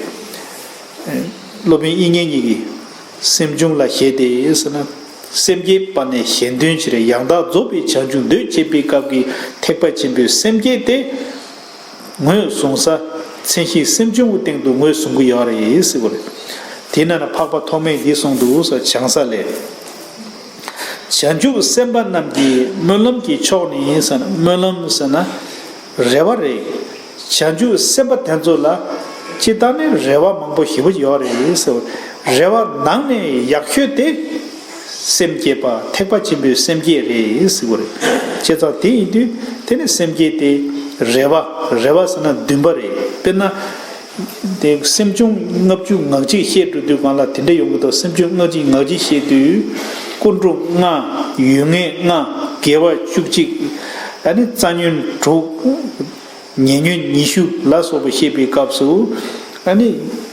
སློབ་དཔོན་དབྱིག་གཉེན་གཉིས་ཀྱིས་སེམས་བྱུང་ལ་ཞེས་ཏེ་ཟེར་ན། སེམས་བསྐྱེད་པ་ནས་གཞན་དོན་ཕྱིར་ཡང་དག་རྫོགས་པའི་བྱང་ཆུབ་འདོད་ཅེས་པའི་སྐབས་ཀྱི་ཐེག་པ་ཆེན་པོའི་སེམས་བསྐྱེད་དེ། ངོས་བཟུང་ས། མཚན་གཞི་སེམས་བྱུང་གི་སྟེང་དུ་ངོས་བཟུང་གི་ཡོད་རེད་ཟེར་གི་རེད། དེས་ན་ན་འཕགས་པ་ཐོགས་མེད་འདི་གསུངས་འདུག་ཟེར། བྱང་ས་ལས། བྱང་ཆུབ་སེམས་དཔའ་རྣམས་ཀྱི་སྨོན་ལམ་གྱི་མཆོག་ནི་ཟེར་ན། སྨོན་ལམ་ཟེར་ན་རེ་བ་རེད། བྱང་ཆུབ་སེམས་དཔའ་དེ་ཚོ་ལ་སྤྱིར་བཏང་ནི་རེ་བ་མང་པོ་ཞེ་པོ་ཡོད་རེད་ཟེར། རེ་བ་ནང་ནས་ཡག་ཤོས་དེ། སེམས་བསྐྱེད་པ་ཐེག་པ་ཆེན་པོའི་སེམས་བསྐྱེད་རེད་ཟེར་གི་རེད། བྱས་ཙང་དེ་ཡིན་དུས་དེ་ནི་སེམས་བསྐྱེད་དེ་རེ་བ། རེ་བ་ཟེར་ན་འདུན་པ་རེད། དཔེར་ན། དེ་སེམས་བྱུང་ལྔ་བཅུ་ང་གཅིག་བཤད་འགྲོ་དུས་སྒང་ལ་དེ་འདྲ་ཡོང་གི་འདུག་སེམས་བྱུང་ལྔ་བཅུ་ང་གཅིག་བཤད་དུས། ཀུན་འགྲོ་ལྔ། ཡུལ་ངེས་ལྔ། དགེ་བ་བཅུ་གཅིག་ཨ་ནི་རྩ་ཉོན་དྲུག་ཉེ་ཉོན་ཉི་ཤུ་ལ་སོགས་པ་བཤད་པའི་སྐབས་སུ། ཨ་ནི་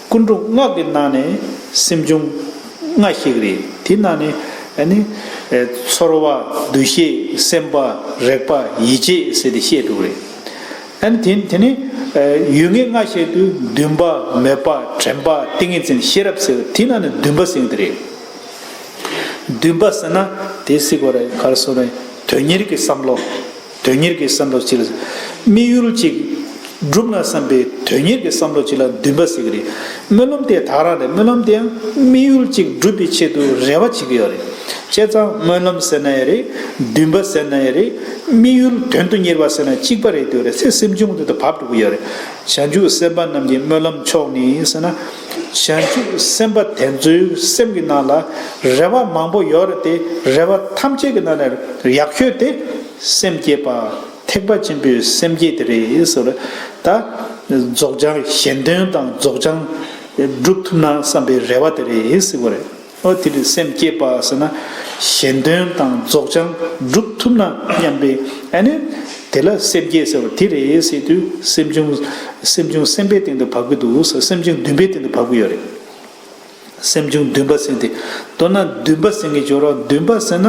ཀུན་འགྲོ་ལྔ་གི་ནང་ནས་སེམས་བྱུང་ལྔ་བཤད་ཀྱི་རེད། དེ་ནང་ནས་ཨ་ནི་ཚོར་བ། འདུ་ཤེས། སེམས་པ། རེག་པ། ཡིད་བྱེད་ཟེར་ཏེ་བཤད་འགྲོ་གི་རེད། ཨ་ནི་དེ་དེ་ནི་ཡུལ་ངེས་ལྔ་བཤད་དུས་འདུན་པ། མོས་པ། དྲན་པ། ཏིང་ངེ་འཛིན། ཤེས་རབ་ཟེར་བ་དེ་ནང་ནས་འདུན་པ་ཟེར་གྱི་རེད། འདུན་པ་ཟེར་ན་དེ་ཟེར་དགོས་རེད། ག་རེ་ཟེར་ན་དོན་གཉེར་གྱི་བསམ་བློ། དོན་གཉེར་གྱི་བསམ་བློ་ཅིག་ལ། དམིགས་ཡུལ་ཅིག་བསྒྲུབ་ན་བསམ་པའི་དོན་གཉེར་གྱི་བསམ་བློ་ཅིག་ལ་འདུན་པ་ཟེར་གྱི་རེད། སྨོན་ལམ་དེ་ད་ག་རང་རེད། སྨོན་ལམ་དེ་ཡང་དམིགས་ཡུལ་ཅིག་བསྒྲུབ་པའི་ཆེད་དུ་རེ་བ་བྱེད་ཀྱི་ཡོད་རེད། བྱས་ཙང་སྨོན་ལམ་ཟེར་ན་ཡང་རེད། འདུན་པ་ཟེར་ན་ཡང་རེད། དམིགས་ཡུལ་དོན་དུ་གཉེར་བ་ཟེར་ན་གཅིག་པ་རེད་འདུག་རེད། ཚེ་སེམས་བྱུང་དེ་དུ་བབས་འགྲོ་གི་ཡོད་རེད། བྱང་ཆུབ་སེམས་དཔའ་རྣམས་ཀྱི་སྨོན་ལམ་མཆོག་ནི་ཟེར་ན། བྱང་ཆུབ་སེམས་དཔའ་དེ་ཚོའི་སེམས་ཀྱི་ནང་ལ་རེ་བ་མང་པོ་ཡོད་རེད་དེ། རེ་བ་ཐམས་ཅད་ཀྱི་ནང་ནས་ཡག་ཤོས་དེ་སེམས་བསྐྱེད་པ། ཐེག་པ་ཆེན་པོའི་སེམས་བསྐྱེད་དེ་རེད་ཟེར། ད་རྫོགས་བྱང་གཞན་དོན་དང་རྫོགས་བྱང་སྒྲུབ་ཐུབ་ན་བསམ་པའི་རེ་བ་དེ་རེད་ཟེར་གྱི་རེད། ཨོ་དེ་རེད། སེམས་བསྐྱེད་པ་ཟེར་ན་གཞན་དོན་དང་རྫོགས་བྱང་སྒྲུབ་ཐུབ་ན་སྙམ་པའི་ཨ་ནི་དེ་ལ་སེམས་བསྐྱེད་ཟེར་བ་དེ་རེད་ཟེར་དུས་སེམས་བྱུང་། སེམས་བྱུང་སེམས་དཔའི་སྟེང་དུ་བབས་ཀྱི་འདུག་ཟེར། སེམས་བྱུང་འདུན་པའི་སྟེང་དུ་བབས་ཀྱི་ཡོད་རེད། སེམས་བྱུང་འདུན་པ་ཟེར་དེ། མདོར་ན་འདུན་པ་ཟེར་གྱི་འཇོག་རོགས། འདུན་པ་ཟེར་ན།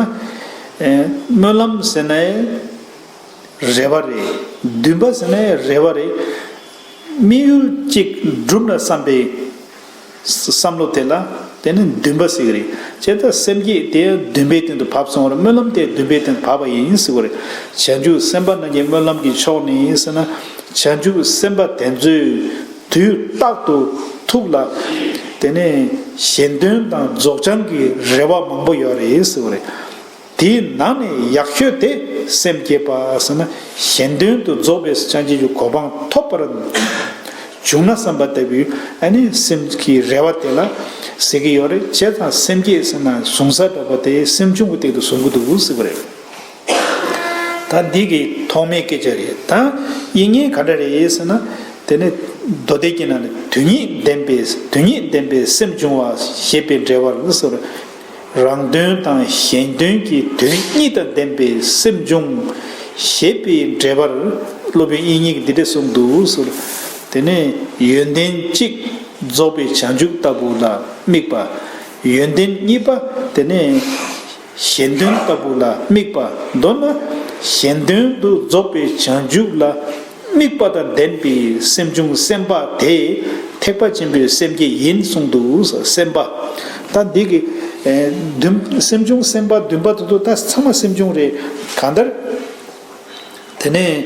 ཨེ། སྨོན་ལམ་ཟེར་ན་ཡང་རེ་བ་རེད། འདུན་པ་ཟེར་ན་ཡང་རེ་བ་རེད། དམིགས་ཡུལ་གཅིག་བསྒྲུབ་ན་བསམ་པའི་བསམ་བློ་དེ་ལ་ དེ་ནི་འདུན་པ་ཟེར་གི་རེད། བྱས་ཙང་སེམས་བསྐྱེད་དེ་འདུན་པའི་སྟེང་དུ་བབས་སོང་བར་སྨོན་ལམ་དེ་འདུན་པའི་སྟེང་དུ་བབས་པ་ཡིན་ཟེར་གི་རེད། བྱང་ཆུབ་སེམས་དཔའ་རྣམས་ཀྱི་སྨོན་ལམ་གྱི་མཆོག་ནི་ཟེར་ན། བྱང་ཆུབ་སེམས་དཔའ་དེ་ཚོས་དུས་རྟག་ཏུ་ཐུགས་ལ་དེ་ནས་གཞན་དོན་དང་རྫོགས་བྱང་གི་རེ་བ་མང་པོ་ཡོད་རེད་ཟེར་བ་རེད། དེའི་ནང་ནས་ཡག་ཤོས་དེ་སེམས་བསྐྱེད་པ་ཟེར་ན། གཞན་དོན་དུ་རྫོགས་པའི་བྱང་ཆུབ་ཀྱི་གོ་འཕང་ཐོབ་པར་བྱུང་ན་བསམ་པ་ལྟ་བུའི་ཨ་ནི་སེམས་ཀྱི་རེ་བ་དེ་ལ་ཟེར་གྱི་ཡོད་རེད། བྱས་ཙང་སེམས་བསྐྱེད་ཟེར་ན་གཟུང་ས་འདྲ་པོ་དེ་སེམས་བྱུང་གི་སྟེང་དུ་གཟུང་གི་འདུག་ཟེར་བ་རེད། ད་འདི་གི་ཐོག་མའི་སྐད་ཆ་རེད། ད་དབྱིག་གཉེན་ག་འདྲ་རེད་ཟེར་ན། དེ་ནི་མདོ་སྡེ་གི་ནང་ནས་དོན་གཉིས་ལྡན་པའི་དོན་གཉིས་ལྡན་པའི་སེམས་བྱུང་བ་ཞེས་པའི་འགྲེལ་པར་ཟེར། རང་དོན་དང་གཞན་དོན་གྱི་དོན་གཉིས་དང་ལྡན་པའི་སེམས་བྱུང་ཞེས་པའི་འགྲེལ་པར་སློབ་དཔོན་དབྱིག་གཉེན་གྱིས་འདི་འདྲ་གསུངས་འདུག་ཟེར། དེ་ནི་ཡོན་ཏན་གཅིག་རྫོགས་པའི་བྱང་ཆུབ་ལྟ་བུ་ལ་དམིགས་པ། ཡོན་ཏན་གཉིས་པ་དེ་ནི་གཞན་དོན་ལྟ་བུ་ལ་དམིགས་པ། མདོར་ན་གཞན་དོན་དུ་རྫོགས་པའི་བྱང་ཆུབ་ལ་དམིགས་པ་དང་ལྡན་པའི་སེམས་བྱུང་སེམས་དཔའ་དེ་ཐེག་པ་ཆེན་པོའི་སེམས་བསྐྱེད་ཡིན་གསུངས་འདུག། སེམས་དཔའ། ད་འདི་གི་ཨེ་བདུན། སེམས་བྱུང་སེམས་དཔའ་བདུན་པ་དེ་ཚོ་ད་ཚང་མ་སེམས་བྱུང་རེད། གང་ལྟར། དེ་ནས་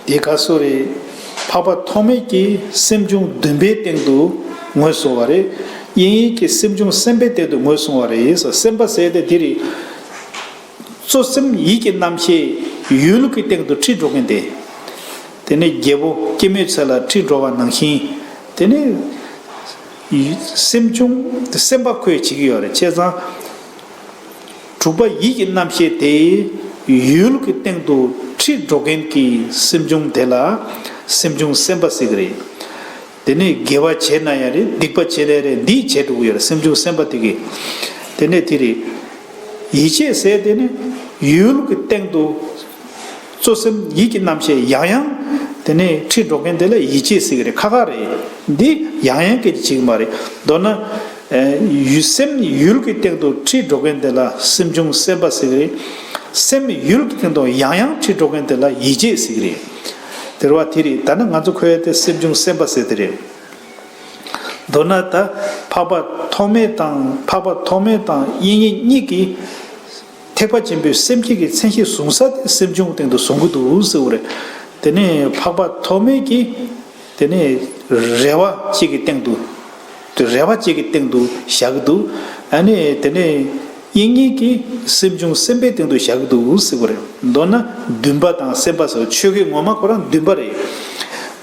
དེ་ག་སོ་རེད། འཕགས་པ་ཐོགས་མེད་ཀྱིས་སེམས་བྱུང་བདུན་པའི་སྟེང་དུ་ངོས་བཟུང་བ་རེད། དབྱིག་གཉེན་གྱིས་སེམས་བྱུང་སེམས་དཔའི་སྟེང་དུ་ངོས་བཟུང་བ་རེད། སེམས་དཔའ་ཟེར་དེ་འདི་རེད། གཙོ་སེམས་ཡིད་ཀྱི་རྣམ་ཤེས་ཡུལ་གྱི་སྟེང་དུ་ཁྲིད་འགྲོ་མཁན་དེ། དེ་ནས་རྒྱལ་པོ་སྐྱེད་མོས་ཚལ་ལ་ཁྲིད་འགྲོ་བ་ནང་བཞིན། དེ་ནས་སེམས་བྱུང་སེམས་དཔའ་ཁོས་བྱེད་ཀྱི་ཡོད་རེད། བྱས་ཙང་། དྲུག་པ་ཡིད་ཀྱི་རྣམ་ཤེས་དེ་ཡུལ་གྱི་སྟེང་དུ་ཁྲིད་འགྲོ་མཁན་གྱི་སེམས་བྱུང་དེ་ལ་སེམས་བྱུང་སེམས་དཔའ་ཟེར་གྱི་རེད། དེ་ནས་དགེ་བ་བྱས་ན་ཡང་རེད། སྡིག་པ་བྱས་ན་ཡང་རེད། འདིས་བྱས་འགྲོ་གི་ཡོད་རེད། སེམས་བྱུང་སེམས་དཔའ་དེ་གིས། དེ་ནས་དེ་རེད། ཡིད་བྱེད་ཟེར་དེ་ནི་ཡུལ་གྱི་སྟེང་དུ་གཙོ་སེམས་ཡིད་ཀྱི་རྣམ་ཤེས་ཡང་ཡང་དེ་ནས་ཁྲིད་འགྲོ་མཁན་དེ་ལ་ཡིད་བྱེད་ཟེར་གྱི་རེད། ཁ་ཁ་རེད། འདི་ཡང་ཡང་སྐད་ཆ་བྱེད་ཀྱི་མ་རེད། མདོར་ན། ཨེ་ཡུལ་སེམས་ཡུལ་གྱི་སྟེང་དུ་ཁྲིད་འགྲོ་མཁན་དེ་ལ་སེམས་བྱུང་སེམས་དཔའ་ཟེར་གྱི་རེད། སེམས་ཡུལ་གྱི་སྟེང་དུ་ཡང་ཡང་ཁྲིད་འགྲོ་མཁན་དེ་ལ་ཡིད་བྱེད་ཟེར་གྱི་རེད། དེ་རེད་བ། དེ་རེད། ད་ནི་ང་ཚོ་གོ་ཡ་དེ་སེམས་བྱུང་སེམས་དཔའ་ཟེར་དེ་རེད། མདོར་ན་ད་འཕགས་པ་ཐོགས་མེད་དང་། འཕགས་པ་ཐོགས་མེད་དང་དབྱིག་གཉེན་གཉིས་ཀྱིས་ཐེག་པ་ཆེན་པོའི་སེམས་བསྐྱེད་ཀྱི་མཚན་གཞི་བཟུང་ས་དེ་སེམས་བྱུང་སྟེང་དུ་བཟུང་གི་འདུག་ཟེར་བ་རེད། དེ་ནས་འཕགས་པ་ཐོགས་མེད་ཀྱིས་དེ་ནས་རེ་བ་གཅིག་གི་སྟེང་དུ། དེ་རེ་བ་གཅིག་གི་སྟེང་དུ་བཞག་གི་འདུག། ཨ་ནི་དེ་ནས་དབྱིག་གཉེན་གྱིས་སེམས་བྱུང་སེམས་དཔའི་སྟེང་དུ་བཞག་གི་འདུག་ཟེར་བ་རེད། མདོར་ན་འདུན་པ་དང་སེམས་དཔའ་ཟེར་བ་ཆོས་སྐད་ངོ་མ་ཁོ་རང་འདུན་པ་རེད།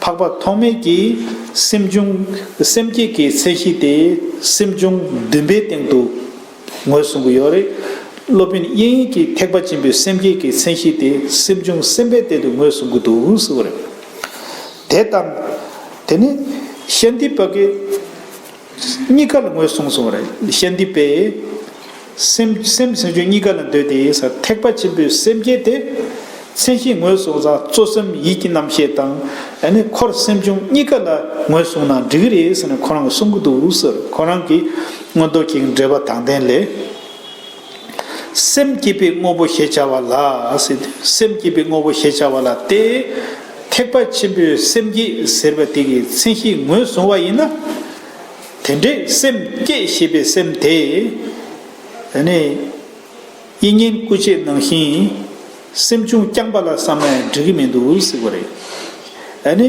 འཕགས་པ་ཐོགས་མེད་ཀྱིས་སེམས་བྱུང་སེམས་བསྐྱེད་ཀྱི་མཚན་གཞི་དེ་སེམས་བྱུང་འདུན་པའི་སྟེང་དུ་ངོས་བཟུང་གི་ཡོད་རེད། སློབ་དཔོན་དབྱིག་གཉེན་གྱིས་ཐེག་པ་ཆེན་པོའི་སེམས་བསྐྱེད་ཀྱི་མཚན་གཞི་དེ་སེམས་བྱུང་སེམས་དཔའི་སྟེང་དུ་ངོས་བཟུང་གི་འདུག་ཟེར་བ་རེད། དེ་དང་། དེ་ནི་ཤཱནྟི་པ་གིས་གཉིས་ཀ་ལ་ངོས་བཟུང་སོང་བ་རེད། ཤཱནྟི་པས་སེམས་སེམས་སེམས་བྱུང་གཉིས་ཀ་ལ་འདོད་དེ་ས། ཐེག་པ་ཆེན་པོའི་སེམས་བསྐྱེད་དེ་མཚན་གཞི་ངོས་བཟུང་ས་གཙོ་སེམས་ཡིད་ཀྱི་རྣམ་ཤེས་དང་། ཨ་ནི་འཁོར་སེམས་བྱུང་གཉིས་ཀ་ལ་ངོས་བཟུང་ན་འགྲིག་གི་རེད་ཟེར་ནས་ཁོ་རང་གིས་གསུང་གི་འདུག་ཟེར། ཁོ་རང་གིས་མངོན་རྟོགས་ཀྱི་འགྲེལ་པ་དང་ལྡན་ལས། སེམས་བསྐྱེད་པའི་དངོས་པོ་ཞེས་བྱ་བ་ལ་ཟེར་ཏེ། སེམས་བསྐྱེད་པའི་དངོས་པོ་ཞེས་བྱ་བ་ལ་སྟེ། ཐེག་པ་ཆེན་པོའི་སེམས་བསྐྱེད་ཟེར་བ་དེ་གི་མཚན་གཞི་ངོས་བཟུང་བ་ཡིན་ན། དེ་འདྲའི་སེམས་བསྐྱེད་ཞེས་པའི་སེམས་དེ། ཨ་ནི་དབྱིག་གཉེན་སྐུ་མཆེད་ནང་བཞིན་སེམས་བྱུང་རྐྱང་པ་ལ་བསམ་ན་ཡང་འགྲིག་གི་མི་འདུག་ཟེར་བ་རེད། ཨ་ནི་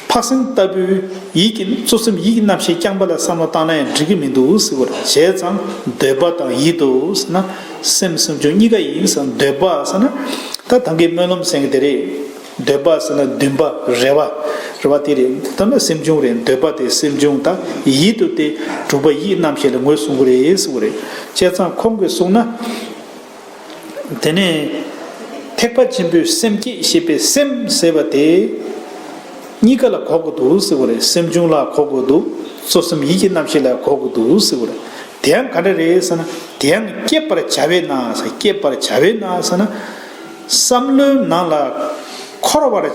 འཕགས་སེང་ལྟ་བུའི་ཡིད་ཀྱི་གཙོ་སེམས་ཡིད་ཀྱི་རྣམ་ཤེས་རྐྱང་པ་ལ་བསམ་བློ་བཏང་ན་ཡང་འགྲིག་གི་མི་འདུག་ཟེར་བ་རེད། བྱས་ཙང་འདོད་པ་དང་ཡིད་དུ་ཟེར་ན་སེམས་སེམས་བྱུང་གཉིས་ཀ་ཡིན་ཟེར། འདོད་པ་ཟེར་ན་ད་ད་གིན་སྨོན་ལམ་གསན་གྱི་དེ་རེད། འདོད་པ་ཟེར་ན་འདུན་པ་རེ་བ། རེ་བ་དེ་རེད། ད་ནི་སེམས་བྱུང་རེད། འདོད་པ་དེ་སེམས་བྱུང་དང་ཡིད་དུ་དེ་དྲུག་པ་ཡིད་རྣམ་ཤེས་ལ་ངོས་བཟུང་གི་རེད་ཟེར་བ་རེད། བྱས་ཙང་ཁོང་གིས་གསུངས་ན། དེ་ནས་ཐེག་པ་ཆེན་པོའི་སེམས་བསྐྱེད་ཞེས་པའི་སེམས་ཟེར་བ་དེ་གཉིས་ཀ་ལ་གོ་དགོས་འདུག་ཟེར་བ་རེད། སེམས་བྱུང་ལ་གོ་དགོས་འདུག། གཙོ་སེམས་ཡིད་ཀྱི་རྣམ་ཤེས་ལ་གོ་དགོས་འདུག་ཟེར་བ་རེད། དེ་ཡང་ག་འདྲ་རེད་ཟེར་ན། དེ་ཡང་བསྐྱེད་པར་བྱ་བས་ན་ཟེར། བསྐྱེད་པར་བྱ་བས་ན་ཟེར་ན། བསམ་བློའི་ནང་ལ་འཁོར་བར་བྱ་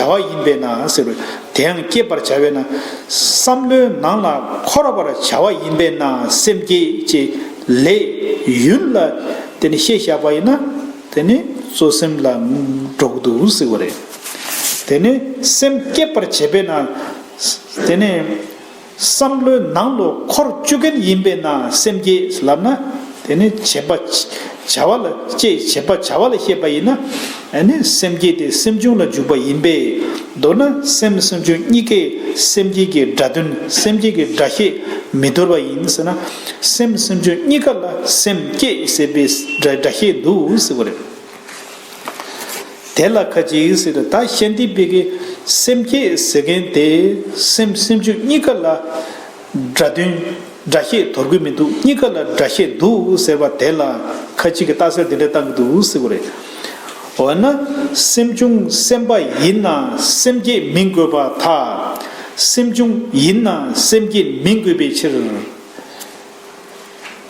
བ་ཡིན་པས་ན་ཟེར་བ། དེ་ཡང་བསྐྱེད་པར་བྱ་བས་ན། བསམ་བློའི་ནང་ལ་འཁོར་བར་བྱ་བ་ཡིན་པས་ན་སེམས་བསྐྱེད་ཅེས་ལས་ཡུལ་ལ་དེ་ནི་ཤེས་བཞག་པ་ཡིན་ན་དེ་ནི་གཙོ་སེམས་ལ་འགྲོ་གི་འདུག་ཟེར་བ་རེད། དེ་ནི་སེམས་བསྐྱེད་པར་བྱེད་པས་ན་དེ་ནི། བསམ་བློའི་ནང་ལ་འཁོར་བཅུག་མཁན་ཡིན་པས་ན་སེམས་བསྐྱེད་ལབ་ན། དེ་ནི་བྱེད་པ་བྱ་བ་ལ་བསྐྱེད། བྱེད་པ་བྱ་བ་ལ་བཤད་པ་ཡིན་ན། ཨ་ནི་སེམས་བསྐྱེད་དེ་སེམས་བྱུང་ལ་འཇུག་པ་ཡིན་པས། མདོར་ན་སེམས་སེམས་བྱུང་གཉིས་ཀས་སེམས་བསྐྱེད་ཀྱི་སྒྲ་དོན་སེམས་བསྐྱེད་ཀྱི་སྒྲ་བཤད་མི་འདོར་བ་ཡིན་ཟེར་ན། སེམས་སེམས་བྱུང་གཉིས་ཀ་ལ་སེམས་བསྐྱེད་ཟེར་བའི་སྒྲ་སྒྲ་བཤད་འདུག་ཟེར་བ་རེད། དེ་ལ་ཁ་ཅིག་ཟེར་ཏེ། ད་ཤཱནྟི་པའི་གི་སེམས་བསྐྱེད་ཟེར་མཁན་དེ་སེམས་སེམས་བྱུང་གཉིས་ཀ་ལ་སྒྲ་དོན་སྒྲ་བཤད་དོར་གི་མི་འདུག། གཉིས་ཀ་ལ་སྒྲ་བཤད་འདུག་ཟེར་བ་དེ་ལ་ཁ་ཅིག་གིས་རྟགས་གསལ་འདི་འདྲ་བཏང་གི་འདུག་ཟེར་བ་རེད། འོ་ན་སེམས་བྱུང་སེམས་པ་ཡིན་ན་སེམས་བསྐྱེད་མིན་དགོས་པར་ཐལ། སེམས་བྱུང་ཡིན་ན་སེམས་བསྐྱེད་མིན་དགོས་པའི་ཕྱིར།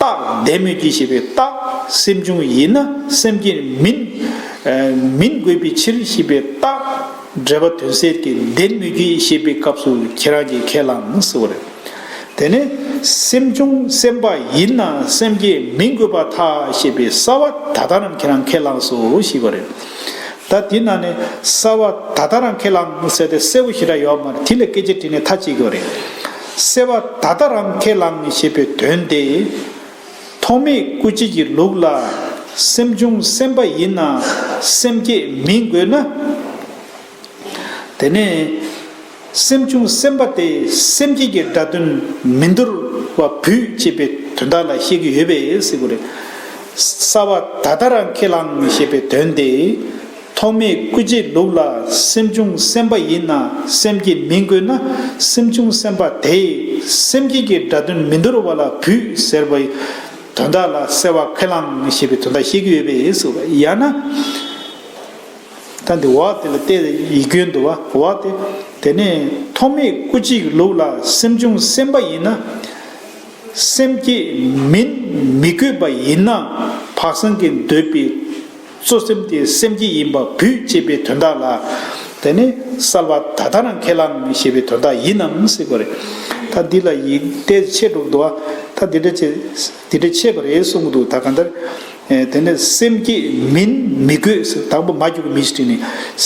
རྟགས་ལྡན་མོད་ཀྱི་ཞེས་པའི་རྟགས། སེམས་བྱུང་ཡིན་ན་སེམས་བསྐྱེད་མིན། ཨ། མིན་དགོས་པའི་ཕྱིར་ཞེས་པའི་རྟགས། འགྲེལ་པ་དོན་གསལ་གྱི་ལྡན་མོད་ཀྱི་ཞེས་པའི་སྐབས་སུ་ཁྱེད་རང་གིས་ཁས་བླངས་ཟེར་བ་རེད། དེ་ནས་སེམས་བྱུང་སེམས་པ་ཡིན་ན་སེམས་བསྐྱེད་མིན་དགོས་པར་ཐལ་ཞེས་པའི་གསལ་བ་ད་ལྟ་རང་ཁྱེད་རང་ཁས་བླངས་སོ་ཞེས་པ་རེད། ད་དེ་ནང་ནས་གསལ་བ་ད་ལྟ་རང་ཁས་བླངས་ཟེར་ཏེ་གསལ་པོ་ཞེ་དྲག་ཡོད་མ་རེད། དེ་ལ་སྐད་ཆ་དྲིས་ནས་ཐག་བཅད་དགོས་རེད། གསལ་བ་ད་ལྟ་རང་ཁས་བླངས་ཞེས་པའི་དོན་དེ། ཐོགས་མེད་སྐུ་མཆེད་ཀྱི་ལུགས་ལ་སེམས་བྱུང་སེམས་པ་ཡིན་ན་སེམས་བསྐྱེད་མིན་དགོས་ན། དེ་ནས་སེམས་བྱུང་སེམས་པ་དེ་སེམས་བསྐྱེད་ཀྱི་སྒྲ་དོན་མི་འདོར་བ་བུད་ཅེས་པའི་དོན་དག་ལ་བཤད་ཀྱི་ཡོད་པས་ཟེར་དགོས་རེད། གསལ་བ་ད་ལྟ་རང་ཁས་བླངས་ཞེས་པའི་དོན་དེ། ཐོགས་མེད་སྐུ་མཆེད་ལུགས་ལ་སེམས་བྱུང་སེམས་པ་ཡིན་ན་སེམས་བསྐྱེད་མིན་དགོས་ན། སེམས་བྱུང་སེམས་པ་དེས་སེམས་བསྐྱེད་ཀྱི་སྒྲ་དོན་མི་འདོར་བ་ལ་བུད་ཟེར་བའི་དོན་དག་ལ་གསལ་བ་ཁས་བླངས་ཞེས་པའི་དོན་དག་བཤད་ཀྱི་ཡོད་པས་སོ། ཡང་ན། ད་འདི་འོག་དེ་ལ་བལྟས་ཡིག་སྐྱོན་འདུག་བ། འོག་དེ། དེ་ནས་ཐོགས་མེད་སྐུ་མཆེད་ལུགས་ལ་སེམས་བྱུང་སེམས་པ་ཡིན་ན། སེམས་བསྐྱེད་མིན་མི་དགོས་པ་ཡིན་ན། འཕགས་སེང་གིས་འདོད་པའི་གཙོ་སེམས་དེ་སེམས་བསྐྱེད་ཡིན་པ་བུད་ཅེས་པའི་དོན་དག་ལ། དེ་ནི་གསལ་བ་ད་ལྟ་རང་ཁས་བླངས་ཞེས་པའི་དོན་དག་ཡིན་ནམ་ཟེར་དགོས་རེད། ད་འདི་ལ་ཡིག་དེ་ཆད་འགྲོ་གི་འདུག་བ། ད་འདི་འདྲ་ཆད། འདི་འདྲ་ཆད་པ་རེད་གསུང་གི་འདུག། ད་གང་ལྟར། ཨེ། དེ་ནི་སེམས་བསྐྱེད་མིན་མི་དགོས་ཟེར། དང་པོ་མ་འཇུག་གི་མི་ཞིག་བྲིས་ནས་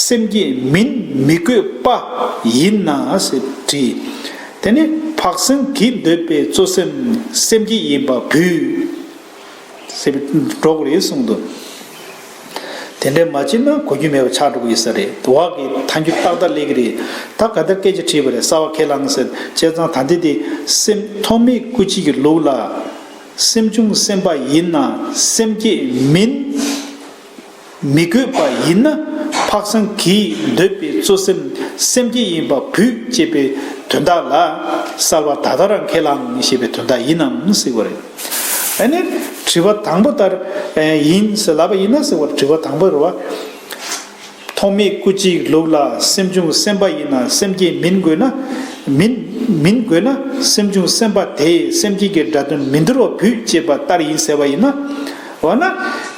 སེམས་བསྐྱེད་མིན་མི་དགོས་པ་ཡིན་ན་ཟེར་བྲིས། དེ་ནི་འཕགས་སེང་གིས་འདོད་པའི་གཙོ་སེམས་སེམས་བསྐྱེད་ཡིན་པ་བུད་ཟེར་བའི་འགྲོ་གི་རེད་གསུངས་འདུག། དེ་འདྲ་མ་བྱས་ན་གོ་རྒྱུ་མེད་པ་ཆགས་འགྲོ་གི་ཡོད་ས་རེད། འོག་གི་ཐལ་འགྱུར་ཏག་ཏག་སླེབས་ཀྱི་རེད། ད་ག་འདྲ་སྐད་ཆ་དྲིས་པ་རེད། གསལ་བ་ཁས་བླངས་ཟེར། བྱས་ཙང་ད་འདི་དེ་སེམས་ཐོགས་མེད་སྐུ་མཆེད་ཀྱི་ལུགས་ལ། སེམས་བྱུང་སེམས་པ་ཡིན་ན་སེམས་བསྐྱེད་མིན་མི་དགོས་པ་ཡིན་ན། འཕགས་སེང་གིས་འདོད་པའི་གཙོ་སེམས་སེམས་བསྐྱེད་ཡིན་པ་བུད་ཅེས་པའི་དོན་དག་ལ་གསལ་བ་ད་ལྟ་རང་ཁས་བླངས་ཞེས་པའི་དོན་དག་ཡིན་ནམ་ཟེར་བ་རེད། ཨ་ནི་དྲི་བ་དང་པོ་ལྟར་ཡིན་ཟེར་ལབ་པ་ཡིན་ན་ཟེར་བ། དྲི་བ་དང་པོ་རེད་བ། ཐོགས་མེད་སྐུ་མཆེད་ལུགས་ལ་སེམས་བྱུང་སེམས་པ་ཡིན་ན་སེམས་བསྐྱེད་མིན་དགོས་ན། མིན་མིན་དགོས་ན་སེམས་བྱུང་སེམས་པ་དེས་སེམས་བསྐྱེད་ཀྱི་སྒྲ་དོན་མི་འདོར་བ་བུད་ཅེས་པ་ལྟར་ཡིན་ཟེར་བ་ཡིན་ན། འོ་ན་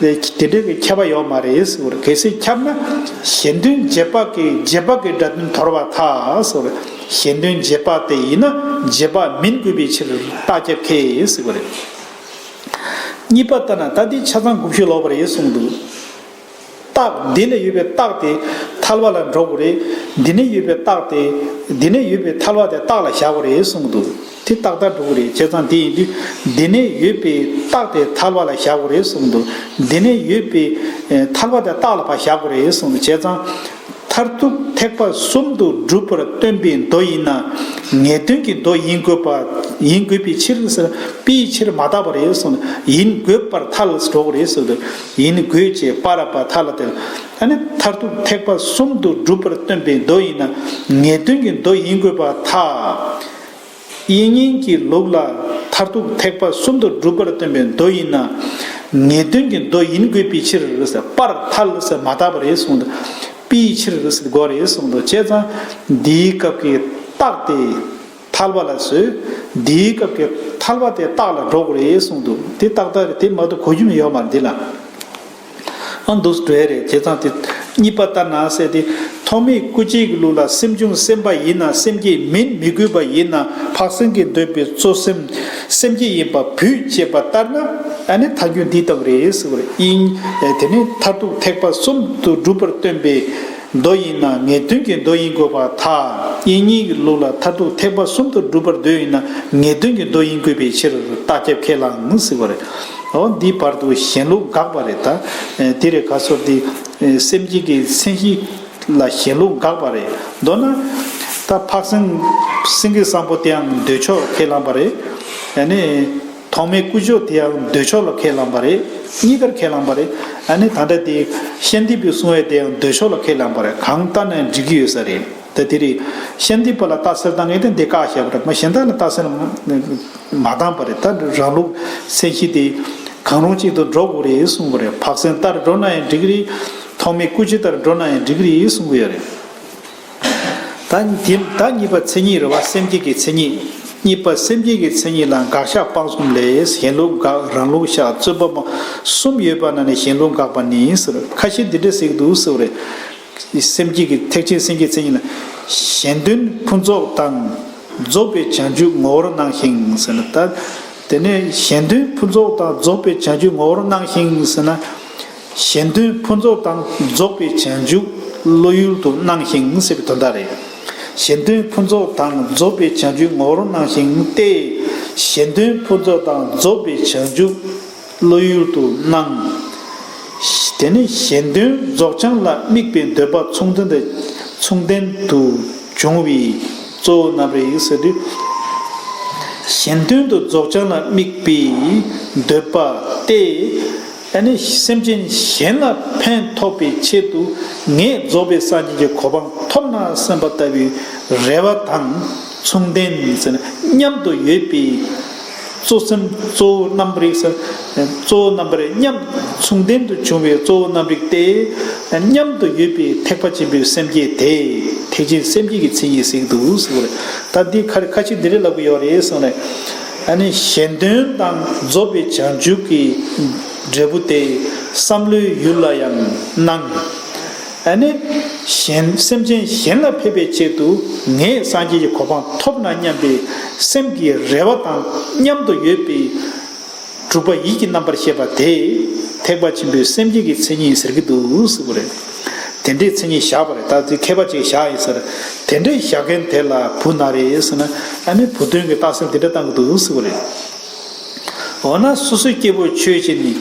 དེ་འདྲའི་གི་ཁྱབ་པ་ཡོད་མ་རེད་ཟེར་བ་རེད། གལ་སྲིད་ཁྱབ་ན་གཞན་དོན་རྗེས་དཔག་གི་རྗེས་དཔག་གི་སྒྲ་དོན་དོར་བར་ཐལ་ཟེར་བ་རེད། གཞན་དོན་རྗེས་དཔག་དེ་ཡིན་ན་རྗེས་དཔག་མིན་དགོས་པའི་ཕྱིར་རྟགས་ཁྱབ་ཁེལ་ཟེར་བ་རེད། གཉིས་པ་ལྟར་ན། ད་འདི་ཆ་ཚང་དགུ་བཅུ་ལོག་པ་རེད་གསུངས་འདུག། རྟགས། འདི་ལ་ཡོད་པའི་རྟགས་དེ་ཐལ་བ་ལ་འགྲོ་དགོས་རེད། འདི་ནས་ཡོད་པའི་རྟགས་དེ། འདི་ནས་ཡོད་པའི་ཐལ་བ་དེ་རྟགས་ལ་བཞག་དགོས་རེད་གསུངས་འདུག། དེ་ཏག་ཏག་འགྲོ་གི་རེད། བྱས་ཙང་དེ་ཡིན་དུས་འདི་ནས་ཡོད་པའི་རྟགས་དེ་ཐལ་བ་ལ་བཞག་དགོས་རེད་གསུངས་འདུག། འདི་ནས་ཡོད་པའི་ཨེ་ཐལ་བ་དེ་རྟགས་ལ་ཕར་བཞག་དགོས་རེད་གསུངས་འདུག། བྱས་ཙང་མཐར་ཐུག་ཐེག་པ་གསུམ་དུ་གྲུབ་པར་སྟོན་པའི་མདོ་ཡིན་ན་ངེས་དོན་གྱི་མདོ་ཡིན་དགོས་པ་ཡིན་དགོས་པའི་ཕྱིར་ཟེར། པའི་ཕྱིར་མ་བཏགས་པ་རེད་གསུངས་འདུག། ཡིན་དགོས་པར་ཐལ་འགྲོ་གི་རེད་གསུངས་འདུག། ཡིན་དགོས་ཅེས་པ་ར་པ་ཐལ་ལ་དེ། ཨ་ནི་མཐར་ཐུག་ཐེག་པ་གསུམ་དུ་གྲུབ་པར་སྟོན་པའི་མདོ་ཡིན་ན་ངེས་དོན་གྱི་མདོ་ཡིན་དགོས་པར་ཐལ། དབྱིག་གཉེན་གྱི་ལུགས་ལ་མཐར་ཐུག་ཐེག་པ་གསུམ་དུ་གྲུབ་པར་སྟོན་པའི་མདོ་ཡིན་ན་ངེས་དོན་གྱི་མདོ་ཡིན་དགོས་པའི་ཕྱིར་ཟེར། པར་ཐལ་ཟེར་མ་བཏགས་པ་རེད་གསུངས་འདུག། པའི་ཕྱིར་ཟེར་དགོས་རེད་གསུངས་འདུག། བྱས་ཙང་འདིའི་སྐབས་ཀྱི་རྟགས་དེ་ཐལ་བ་ལ་བཟོས། འདིའི་སྐབས་ཀྱི་ཐལ་བ་དེ་རྟགས་ལ་འགྲོ་དགོས་རེད་གསུངས་འདུག། དེ་ཏག་ཏག་རེད། དེ་མ་གཏོགས་གོ་རྒྱུ་མི་ཡོད་མ་རེད་འདི་ལ། ཨ་འདུག་འགྲོ་ཡ་རེད། བྱས་ཙང་དེ་གཉིས་པ་ལྟར་ན་ཟེར་ཏེ། ཐོགས་མེད་སྐུ་མཆེད་ཀྱི་ལུགས་ལ་སེམས་བྱུང་སེམས་པ་ཡིན་ན་སེམས་བསྐྱེད་མིན་མི་དགོས་པ་ཡིན་ན་འཕགས་སེང་གིས་འདོད་པའི་གཙོ་སེམས་སེམས་བསྐྱེད་ཡིན་པ་བུད་ཅེས་པ་ལྟར་ན། ཨ་ནི་ཐལ་འགྱུར་འདི་ལྟ་བུ་རེད་ཟེར་བ་རེད། དབྱིག་གཉེན། དེ་ནི་མཐར་ཐུག་ཐེག་པ་གསུམ་དུ་གྲུབ་པར་སྟོན་པའི་ མདོ་ཡིན་ན་ངེས་དོན་གྱི་མདོ་ཡིན་དགོས་པར་ཐལ། དབྱིག་གཉེན་གྱི་ལུགས་ལ་མཐར་ཐུག་ཐེག་པ་གསུམ་དུ་སྒྲུབ་པར་འདོད་ཡིན་ན་ངེས་དོན་གྱི་མདོ་ཡིན་དགོས་པའི་ཕྱིར་རྟགས་ཁྱབ་ཁས་བླངས་ཟེར་བ་རེད། འོ་འདིའི་བར་དུ་ཞེན་ལུགས་འགགས་པ་རེད་ད། དེ་རེད་ག་སོགས་དེ་སེམས་བསྐྱེད་ཀྱི་མཚན་གཞི་ལ་ཞེན་ལུགས་འགགས་པ་རེད། མདོར་ན་ད་འཕགས་སེང་སེང་གེ་བཟང་པོ་དེའང་འདོད་ཕྱོགས་ཁས་བླངས་པ་རེད། ཨ་ནི། ཐོགས་མེད་ཀུན་སྤྱོད་དེའང་འདོད་ཕྱོགས་ལ་ཁས་བླངས་པ་རེད། གཉིས་ཀར་ཁས་བླངས་པ་རེད། ཨ་ནི་ད་ལྟ་དེ་ཤཱནྟི་པས་གསུངས་པའི་དེའང་འདོད་ཕྱོགས་ལ་ཁས་བླངས་པ་རེད། གང་ལྟར་ན་འགྲིག་གི་ཡོད་ས་རེད། ད་དེ་རེད། ཤཱནྟི་པ་ལ་རྟགས་གསལ་བཏང་ངེས་དེ་འདི་བཀག་བཞག་པ་རེད། མ་གཞན་དག་ལ་རྟགས་གསལ་མ་བཏང་པ་རེད། ད་རང་ལུགས་མཚན་གཞི་དེ་གང་རུང་གཅིག་ཏུ་འགྲོ་དགོས་རེད་གསུངས་པ་རེད། འཕགས་སེང་ལྟར་འགྲོ་ན་ཡང་འགྲིག་གི་རེད། ཐོགས་མེད་ཀུན་སྤྱོད་ལྟར་འགྲོ་ན་ཡང་འགྲིག་གི་རེད་གསུངས་ཀྱི་ཡོད་རེད། ད་འདི་ད་གཉིས་པ་མཚན་ཉིད་རེད་བ། སེམས་བསྐྱེད་ཀྱི་མཚན་ཉིད། གཉིས་པ་སེམས་བསྐྱེད་ཀྱི་མཚན་ཉིད་ལ་དགག་བཞག་སྤང་གསུམ་ལས་ཞེན་ལུགས་འགག་རང་ལུགས་བཞག་རྩོད་པ་མ་གསུམ་ཡོད་པ་ན་ནི་ཞེན་ལུགས་འགགས་པ་ནི་ཟེར། ཁ་ཤས་འདི་འདྲ་ཟེར་གྱི་འདུག་ཟེར་བ་རེད། སེམས་བསྐྱེད་ཀྱི་ཐེག་ཆེན་སེམས་བསྐྱེད་མཚན་ཉིད་ལ་གཞན་དོན་ཕུན་ཚོགས་དང་རྫོགས་པའི་བྱང་ཆུབ་ངོ་བོར་སྣང་ཞིང་ཟེར་ན། ད་དེ་ནས་གཞན་དོན་ཕུན་ཚོགས་དང་རྫོགས་པའི་བྱང་ཆུབ་ངོ་བོར་སྣང་ཞིང་ཟེར་ན། གཞན་དོན་ཕུན་ཚོགས་དང་རྫོགས་པའི་བྱང་ཆུབ་བློ་ཡུལ་དུ་སྣང་ཞིང་ཟེར་བའི་དོན་དག་རེད། གཞན་དོན་ཕུན་ཚོགས་དང་རྫོགས་པའི་བྱང་ཆུབ་ངོ་བོར་སྣང་ཞིང་སྟེ། གཞན་དོན་ཕུན་ཚོགས་དང་རྫོགས་པའི་བྱང་ཆུབ་བློ་ཡུལ་དུ་སྣང་། དེ་ནི་གཞན་དོན་རྫོགས་བྱང་ལ་དམིགས་པའི་འདོད་པ་མཚུངས་ལྡན་དུ་མཚུངས་ལྡན་དུ་བྱུང་བའི་གཙོ་བོ་རྣམ་རིག་ཟེར་དུས། གཞན་དོན་དུ་རྫོགས་བྱང་ལ་དམིགས་པའི་འདོད་པ་སྟེ། ཨ་ནི་སེམས་ཅན་གཞན་ལ་ཕན་ཐོགས་པའི་ཆེད་དུ་ངས་རྫོགས་པའི་སངས་རྒྱས་ཀྱི་གོ་འཕང་ཐོབ་ན་བསམ་པ་ལྟ་བུའི་རེ་བ་དང་མཚུངས་ལྡན་ཟེར་ན་མཉམ་དུ་ཡོད་པའི་གཙོ་སེམས་གཙོ་བོ་རྣམ་རིག་ཟེར། གཙོ་བོ་རྣམ་པར་མཉམ་མཚུངས་ལྡན་དུ་བྱུང་བའི་གཙོ་བོ་རྣམ་རིག་སྟེ། མཉམ་དུ་ཡོད་པའི་ཐེག་པ་ཆེན་པོའི་སེམས་བསྐྱེད་དེ་ཐེག་ཆེན་སེམས་བསྐྱེད་ཀྱི་མཚན་ཉིད་ཟེར་གྱི་འདུག་ཟེར་བ་རེད། ད་འདི་ཁ་ཁ་ཅིག་འདི་རེད་ལབ་ཀྱི་ཡོད་རེད་གསུངས་ནས། ཨ་ནི་གཞན་དོན་དང་རྫོགས་པའི་བྱང་ཆུབ་ཀྱི་འབྲས་བུ་དེ་བསམ་བློའི་ཡུལ་ལ་ཡང་སྣང་། ཨ་ནི་གཞན་སེམས་ཅན་གཞན་ལ་ཕན་པའི་ཆེད་དུ་ངས་སངས་རྒྱས་ཀྱི་གོ་འཕང་ཐོབ་ན་སྙམ་པའི་སེམས་ཀྱི་རེ་བ་དང་མཉམ་དུ་ཡོད་པའི་དྲུག་པ་ཡིད་ཀྱི་རྣམ་པར་ཤེས་པ་དེ་ཐེག་པ་ཆེན་པོའི་སེམས་བསྐྱེད་ཀྱི་མཚན་ཉིད་ཟེར་གྱི་འདུག་ཟེར་བ་རེད། དེ་འདྲའི་མཚན་ཉིད་བཞག་པ་རེད། ད་དེ་མཁས་པ་ཅིག་བཞག་ཡིན་ཟེར། དེ་འདྲའི་བཞག་མཁན་དེ་ལ་བུ་ན་རེ་ཟེར་ན། ཨ་ནི་བུ་སྟོན་གྱི་རྟགས་གསལ་དེ་འདྲ་བཏང་གི་འདུག་ཟེར་བ་རེད། འོ་ན་སོ་སོའི་སྐྱེ་བོ་ཁྱོད་ཀྱིས་ནི།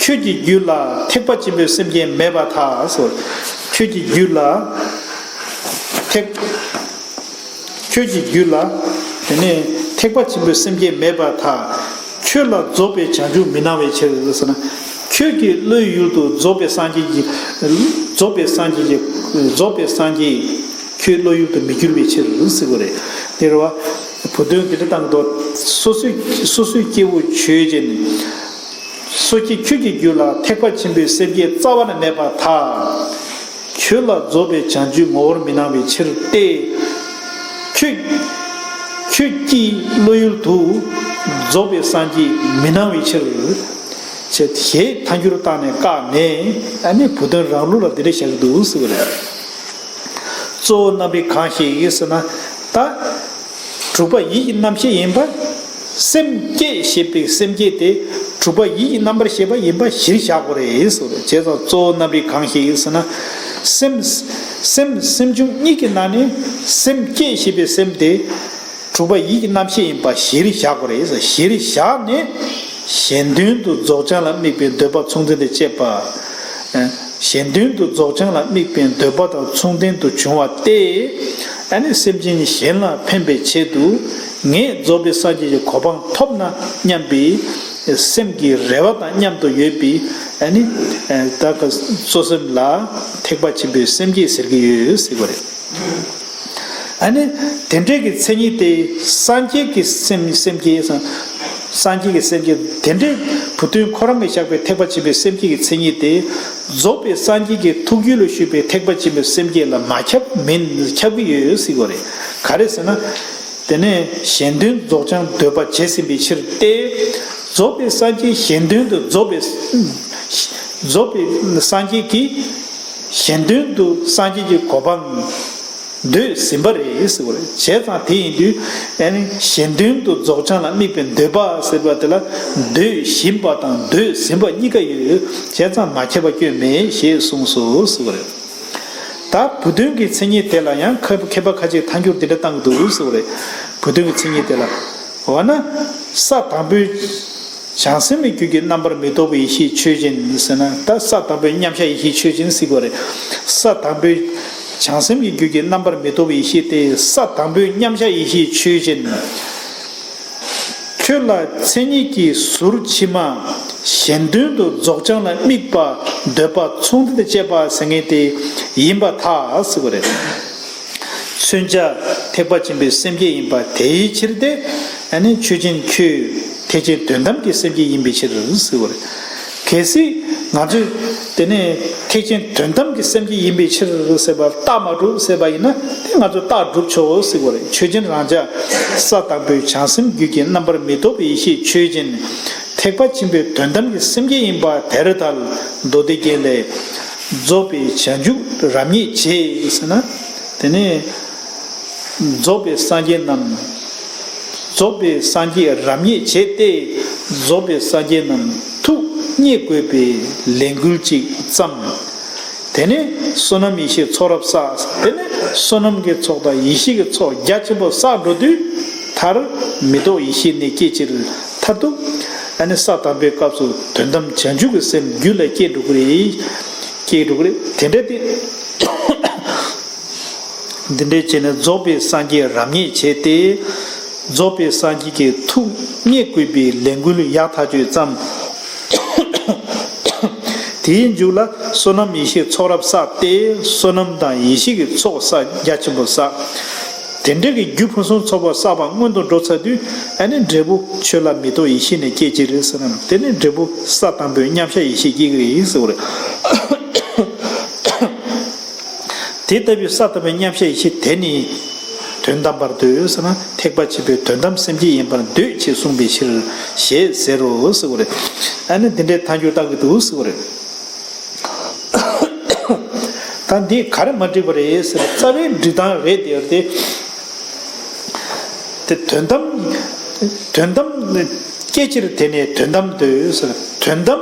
ཁྱོད་ཀྱི་རྒྱུད་ལ་ཐེག་པ་ཆེན་པོའི་སེམས་བསྐྱེད་མེད་པར་ཐལ་ཟེར། ཁྱོད་ཀྱི་རྒྱུད་ལ་ཐེག་ཁྱོད་ཀྱི་རྒྱུད་ལ་དེ་ནས་ཐེག་པ་ཆེན་པོའི་སེམས་བསྐྱེད་མེད་པར་ཐལ། ཁྱོད་ལ་རྫོགས་པའི་བྱང་ཆུབ་མི་སྣང་བའི་ཕྱིར་ཟེར་ན། ཁྱོད་ཀྱི་བློའི་ཡུལ་དུ་རྫོགས་པའི་སངས་རྒྱས་ཀྱི་རྫོགས་པའི་སངས་རྒྱས་ཀྱི་རྫོགས་པའི་སངས་རྒྱས་ཁྱོད་བློའི་ཡུལ་དུ་མི་འགྱུར་བའི་ཕྱིར་ཟེར་དགོས་རེད། དེ་རེད་བ། བུ་སྟོན་འདི་འདྲ་བཏང་གི་འདུག་སོ་སོའི་སོ་སོའི་སྐྱེ་བོ་ཆོས་ཅན། སོ་སྐྱེ་ཁྱོད་ཀྱི་རྒྱུད་ལ་ཐེག་པ་ཆེན་པོའི་སེམས་བསྐྱེད་རྩ་བ་ནས་མེད་པར་ཐལ། ཁྱོད་ལ་རྫོགས་པའི་བྱང་ཆུབ་ངོ་བོར་མི་སྣང་བའི་ཕྱིར་ཏེ། ཁྱོད་ཁྱོད་ཀྱི་བློ་ཡུལ་དུ་རྫོགས་པའི་སངས་རྒྱས་མི་སྣང་བའི་ཕྱིར། ཞེས་ཐལ་འགྱུར་བཏང་ནས་བཀག་ནས། ཨ་ནི་བུ་སྟོན་རང་ལུགས་ལ་འདི་འདྲ་བཞག་གི་འདུག་ཟེར་བ་རེད། གཙོ་བོ་རྣམ་རིག་གང་ཞིག་ཡིན་ཟེར་ན། ད་དྲུག་པ་ཡིད་ཀྱི་རྣམ་ཤེས་ཡིན་པ། སེམས་བསྐྱེད་ཞེས་པའི་སེམས་བསྐྱེད་དེ་དྲུག་པ་ཡིད་ཀྱི་རྣམ་པར་ཤེས་པ་ཡིན་པ་གཞིར་བཞག་དགོས་རེད་ཟེར་བ་རེད། བྱས་ཙང་གཙོ་བོ་རྣམ་རིག་གང་ཞིག་ཡིན་ཟེར་ན། སེམས་སེམས་སེམས་བྱུང་གཉིས་ཀྱི་ནང་ནས་སེམས་བསྐྱེད་ཞེས་པའི་སེམས་དེ་དྲུག་པ་ཡིད་ཀྱི་རྣམ་ཤེས་ཡིན་པ་གཞིར་བཞག་དགོས་རེད་ཟེར། གཞིར་བཞག་ནས། གཞན་དོན་དུ་རྫོགས་བྱང་ལ་དམིགས་པའི་འདོད་པ་མཚུངས་ལྡན་དུ་བྱེད་པ། གཞན་དོན་དུ་རྫོགས་བྱང་ལ་དམིགས་པའི་འདོད་པ་དང་མཚུངས་ལྡན་དུ་བྱུང་བ་སྟེ། ཨ་ནི་སེམས་ཅན་གཞན་ལ་ཕན་པའི་ཆེད་དུ་ངས་རྫོགས་པའི་སངས་རྒྱས་ཀྱི་གོ་འཕང་ཐོབ་ན་སྙམ་པའི་སེམས་ཀྱི་རེ་བ་དང་མཉམ་དུ་ཡོད་པའི་ཨ་ནི་ད་ག་གཙོ་སེམས་ལ་ཐེག་པ་ཆེན་པོའི་སེམས་བསྐྱེད་ཟེར་གྱི་ཡོད་ཟེར་བ་རེད། ཨ་ནི་དེ་འདྲའི་གི་མཚན་ཉིད་དེ་སངས་རྒྱས་ཀྱི་སེམས་སེམས་བསྐྱེད་སངས་སངས་རྒྱས་ཀྱི་སེམས་བསྐྱེད་དེ་འདྲའི་བུ་སྟོན་ཁོ་རང་གིས་བཞག་པའི་ཐེག་པ་ཆེན་པོའི་སེམས་བསྐྱེད་ཀྱི་མཚན་ཉིད་དེ་རྫོགས་པའི་སངས་རྒྱས་ཀྱི་ཐུགས་རྒྱུད་ལ་བཞུགས་པའི་ཐེག་པ་ཆེན་པོའི་སེམས་བསྐྱེད་ལ་མ་ཁྱབ་མིན་ཁྱབ་ཀྱི་ཡོད་ཟེར་བ་རེད། ག་རེ་ཟེར་ན། དེ་ནས་གཞན་དོན་རྫོགས་བྱང་འདོད་པ་བྱས་ཟིན་པའི་ཕྱིར་ཏེ། རྫོགས་པའི་སངས་རྒྱས་གཞན་དོན་དུ་རྫོགས་པའི་རྫོགས་པའི་སངས་རྒྱས་ཀྱིས་གཞན་དོན་དུ་སངས་རྒྱས་ཀྱི་གོ་འཕང་འདོད་ཟིན་པ་རེད་ཟེར་བ་རེད། བྱས་ཙང་དེ་ཡིན་དུས་ཨ་ནི་གཞན་དོན་དུ་རྫོགས་བྱང་ལ་དམིགས་པའི་འདོད་པ་ཟེར་བ་དེ་ལ་འདོད་བཞིན་པ་དང་འདོད་ཟིན་པ་གཉིས་ཀ་ཡོད། བྱས་ཙང་མ་ཁྱབ་པ་སྐྱོན་མེད་ཞེས་གསུངས་སོ་ཟེར་བ་རེད། ད་བུ་དོན་གྱི་མཚན་ཉིད་དེ་ལ་ཡང་མཁས་པ་ཁ་ཅིག་ཐལ་འགྱུར་འདི་འདྲ་བཏང་གི་འདུག་ཟེར་བ་རེད། བུ་དོན་གྱི་མཚན་ཉིད་དེ་ལ། འོ་ན། ས་དང་པོའི་བྱང་སེམས་ཀྱི་རྒྱུད་ཀྱི་རྣམ་པར་མི་རྟོག་པའི་ཡེ་ཤེས་ཆོས་ཅན་ཟེར་ན། ད་ས་དང་པོའི་མཉམ་གཞག་ཡེ་ཤེས་ཆོས་ཅན་ཟེར་གྱི་ཡོད་རེད། ས་དང་པོའི་བྱང་སེམས་ཀྱི་རྒྱུད་ཀྱི་རྣམ་པར་མི་རྟོག་པའི་ཡེ་ཤེས་དེ་ས་དང་པོའི་མཉམ་གཞག་ཡེ་ཤེས་ཆོས་ཅན། ཁྱོད་ལ་མཚན་ཉིད་ཀྱི་ཟུར་ཕྱི་མ་གཞན་དོན་དུ་རྫོགས་བྱང་ལ་དམིགས་པ་འདོད་པ་མཚུངས་ལྡན་དུ་བྱེད་པ་ཟེར་མཁན་དེ་ཡིན་པར་ཐལ་ཟེར་བ་རེད། མཚོན་བྱ་ཐེག་པ་ཆེན་པོའི་སེམས་བསྐྱེད་ཡིན་པ་དེའི་ཕྱིར་ཏེ། ཨ་ནི་ཆོས་ཅན་ཁྱོད་ཐེག་ཆེན་དོན་དམ་གྱི་སེམས་བསྐྱེད་ཡིན་པའི་ཕྱིར་ཟེར་བ་རེད། གལ་སྲིད་ང་ཚོས་དེ་ནས་ཐེག་ཆེན་དོན་དམ་གྱི་སེམས་བསྐྱེད་ཡིན་པའི་ཕྱིར་ཟེར་བ་རྟགས་མ་གྲུབ་ཟེར་བ་ཡིན་ན། དེ་ང་ཚོས་རྟགས་སྒྲུབ་ཆོག་ཟེར་བ་རེད། ཆོས་ཅན་རང་ཅག་ས་དང་པོའི་བྱང་སེམས་རྒྱུད་ཀྱི་རྣམ་པར་མི་རྟོག་པའི་ཡེ་ཤེས་ཆོས་ཅན། ཐེག་པ་ཆེན་པོའི་དོན་དམ་གྱི་སེམས་བསྐྱེད་ཡིན་པ་དེར་ཐལ། མདོ་སྡེ་རྒྱན་ལས། རྫོགས་པའི་བྱང་ཆུབ་རབ་རྙེད་བྱེད་ཟེར་ན། དེ་ནས་རྫོགས་པའི་སངས་རྒྱས་རྣམས། རྫོགས་པའི་སངས་རྒྱས་རབ་རྙེད་བྱེད་དེ། རྫོགས་པའི་སངས་རྒྱས་རྣམས་ཐུགས་རྙེད་དགོས་པའི་ལས་འགུལ་ཅིག་བརྩམས། དེ་ནས་བསོད་ནམས་ཡེ་ཤེས་ཚོགས་རབ་བསགས། དེ་ནས་བསོད་ནམས་ཀྱི་ཚོགས་དང་ཡེ་ཤེས་ཀྱི་ཚོགས་རྒྱ་ཆེན་པོ་བསགས་འགྲོ་དུས། མཐར་མི་རྟོག་ཡེ་ཤེས་ནི་སྐྱེ་ཕྱིར། མཐར་ཐུག་ཨ་ནི་ས་དང་པོའི་སྐབས་སུ་དོན་དམ་བྱང་ཆུབ་ཀྱི་སེམས་རྒྱུད་ལ་སྐྱེ་འགྲོ་གི་རེད། སྐྱེ་འགྲོ་གི་རེད། དེ་འདྲ་དེ། འདི་འདྲའི་བྱས་ནས་རྫོགས་པའི་སངས་རྒྱས་རབ་རྙེད་བྱས་ཏེ། རྫོགས་པའི་སངས་རྒྱས་ཀྱི་ཐུགས་རྙེད་དགོས་པའི་ལས་འགུལ་ཡག་ཐག་ཆོད་བརྩམས། དེའི་མཇུག་ལ་བསོད་ནམས་ཡེ་ཤེས་ཚོགས་རབ་བསགས་ཏེ། བསོད་ནམས་དང་ཡེ་ཤེས་ཀྱི་ཚོགས་བསགས་རྒྱ་ཆེན་པོ་བསགས། དེ་འདྲ་གི་རྒྱུ་ཕུན་སུམ་ཚོགས་པ་བསགས་པ་སྔོན་དུ་འགྲོ་ཚར་དུས། ཨ་ནི་འབྲས་བུ་ཆོས་ལ་མི་རྟོག་ཡེ་ཤེས་ནི་སྐྱེ་ཕྱིར་ཟེར་ན། དེ་ནི་འབྲས་བུ་ས་དང་པོའི་མཉམ་གཞག་ཡེ་ཤེས་སྐྱེ་གི་རེད་ཟེར་བ་རེད། དེ་ལྟ་བུའི་ས་དང་པོའི་མཉམ་གཞག་ཡེ་ཤེས་དེ་ནི། དོན་དམ་པར་འདོད་ཟེར་ན། ཐེག་པ་ཆེན་པོའི་དོན་དམ་སེམས་བསྐྱེད་ཡིན་པར་འདོད་ཅེས་གསུངས་པའི་ཕྱིར་ཞེས་ཟེར་རོ་ཟེར་བ་རེད། ཨ་ནི་འདི་འདྲའི་ཐལ་འགྱུར་བཏང་གི་འདུག་ཟེར་བ་རེད། ད་འདི་ག་རེ་མ་འགྲིག་པ་རེད་ཟེར་ན། རྩ་བའི་འགྲིག་སྟངས་རེད་དེ་རེད་དེ། དེ་དོན་དམ། དོན་དམ་སྐྱེ་ཕྱིར་དེ་ནས་དོན་དམ་འདོད་ཟེར། དོན་དམ་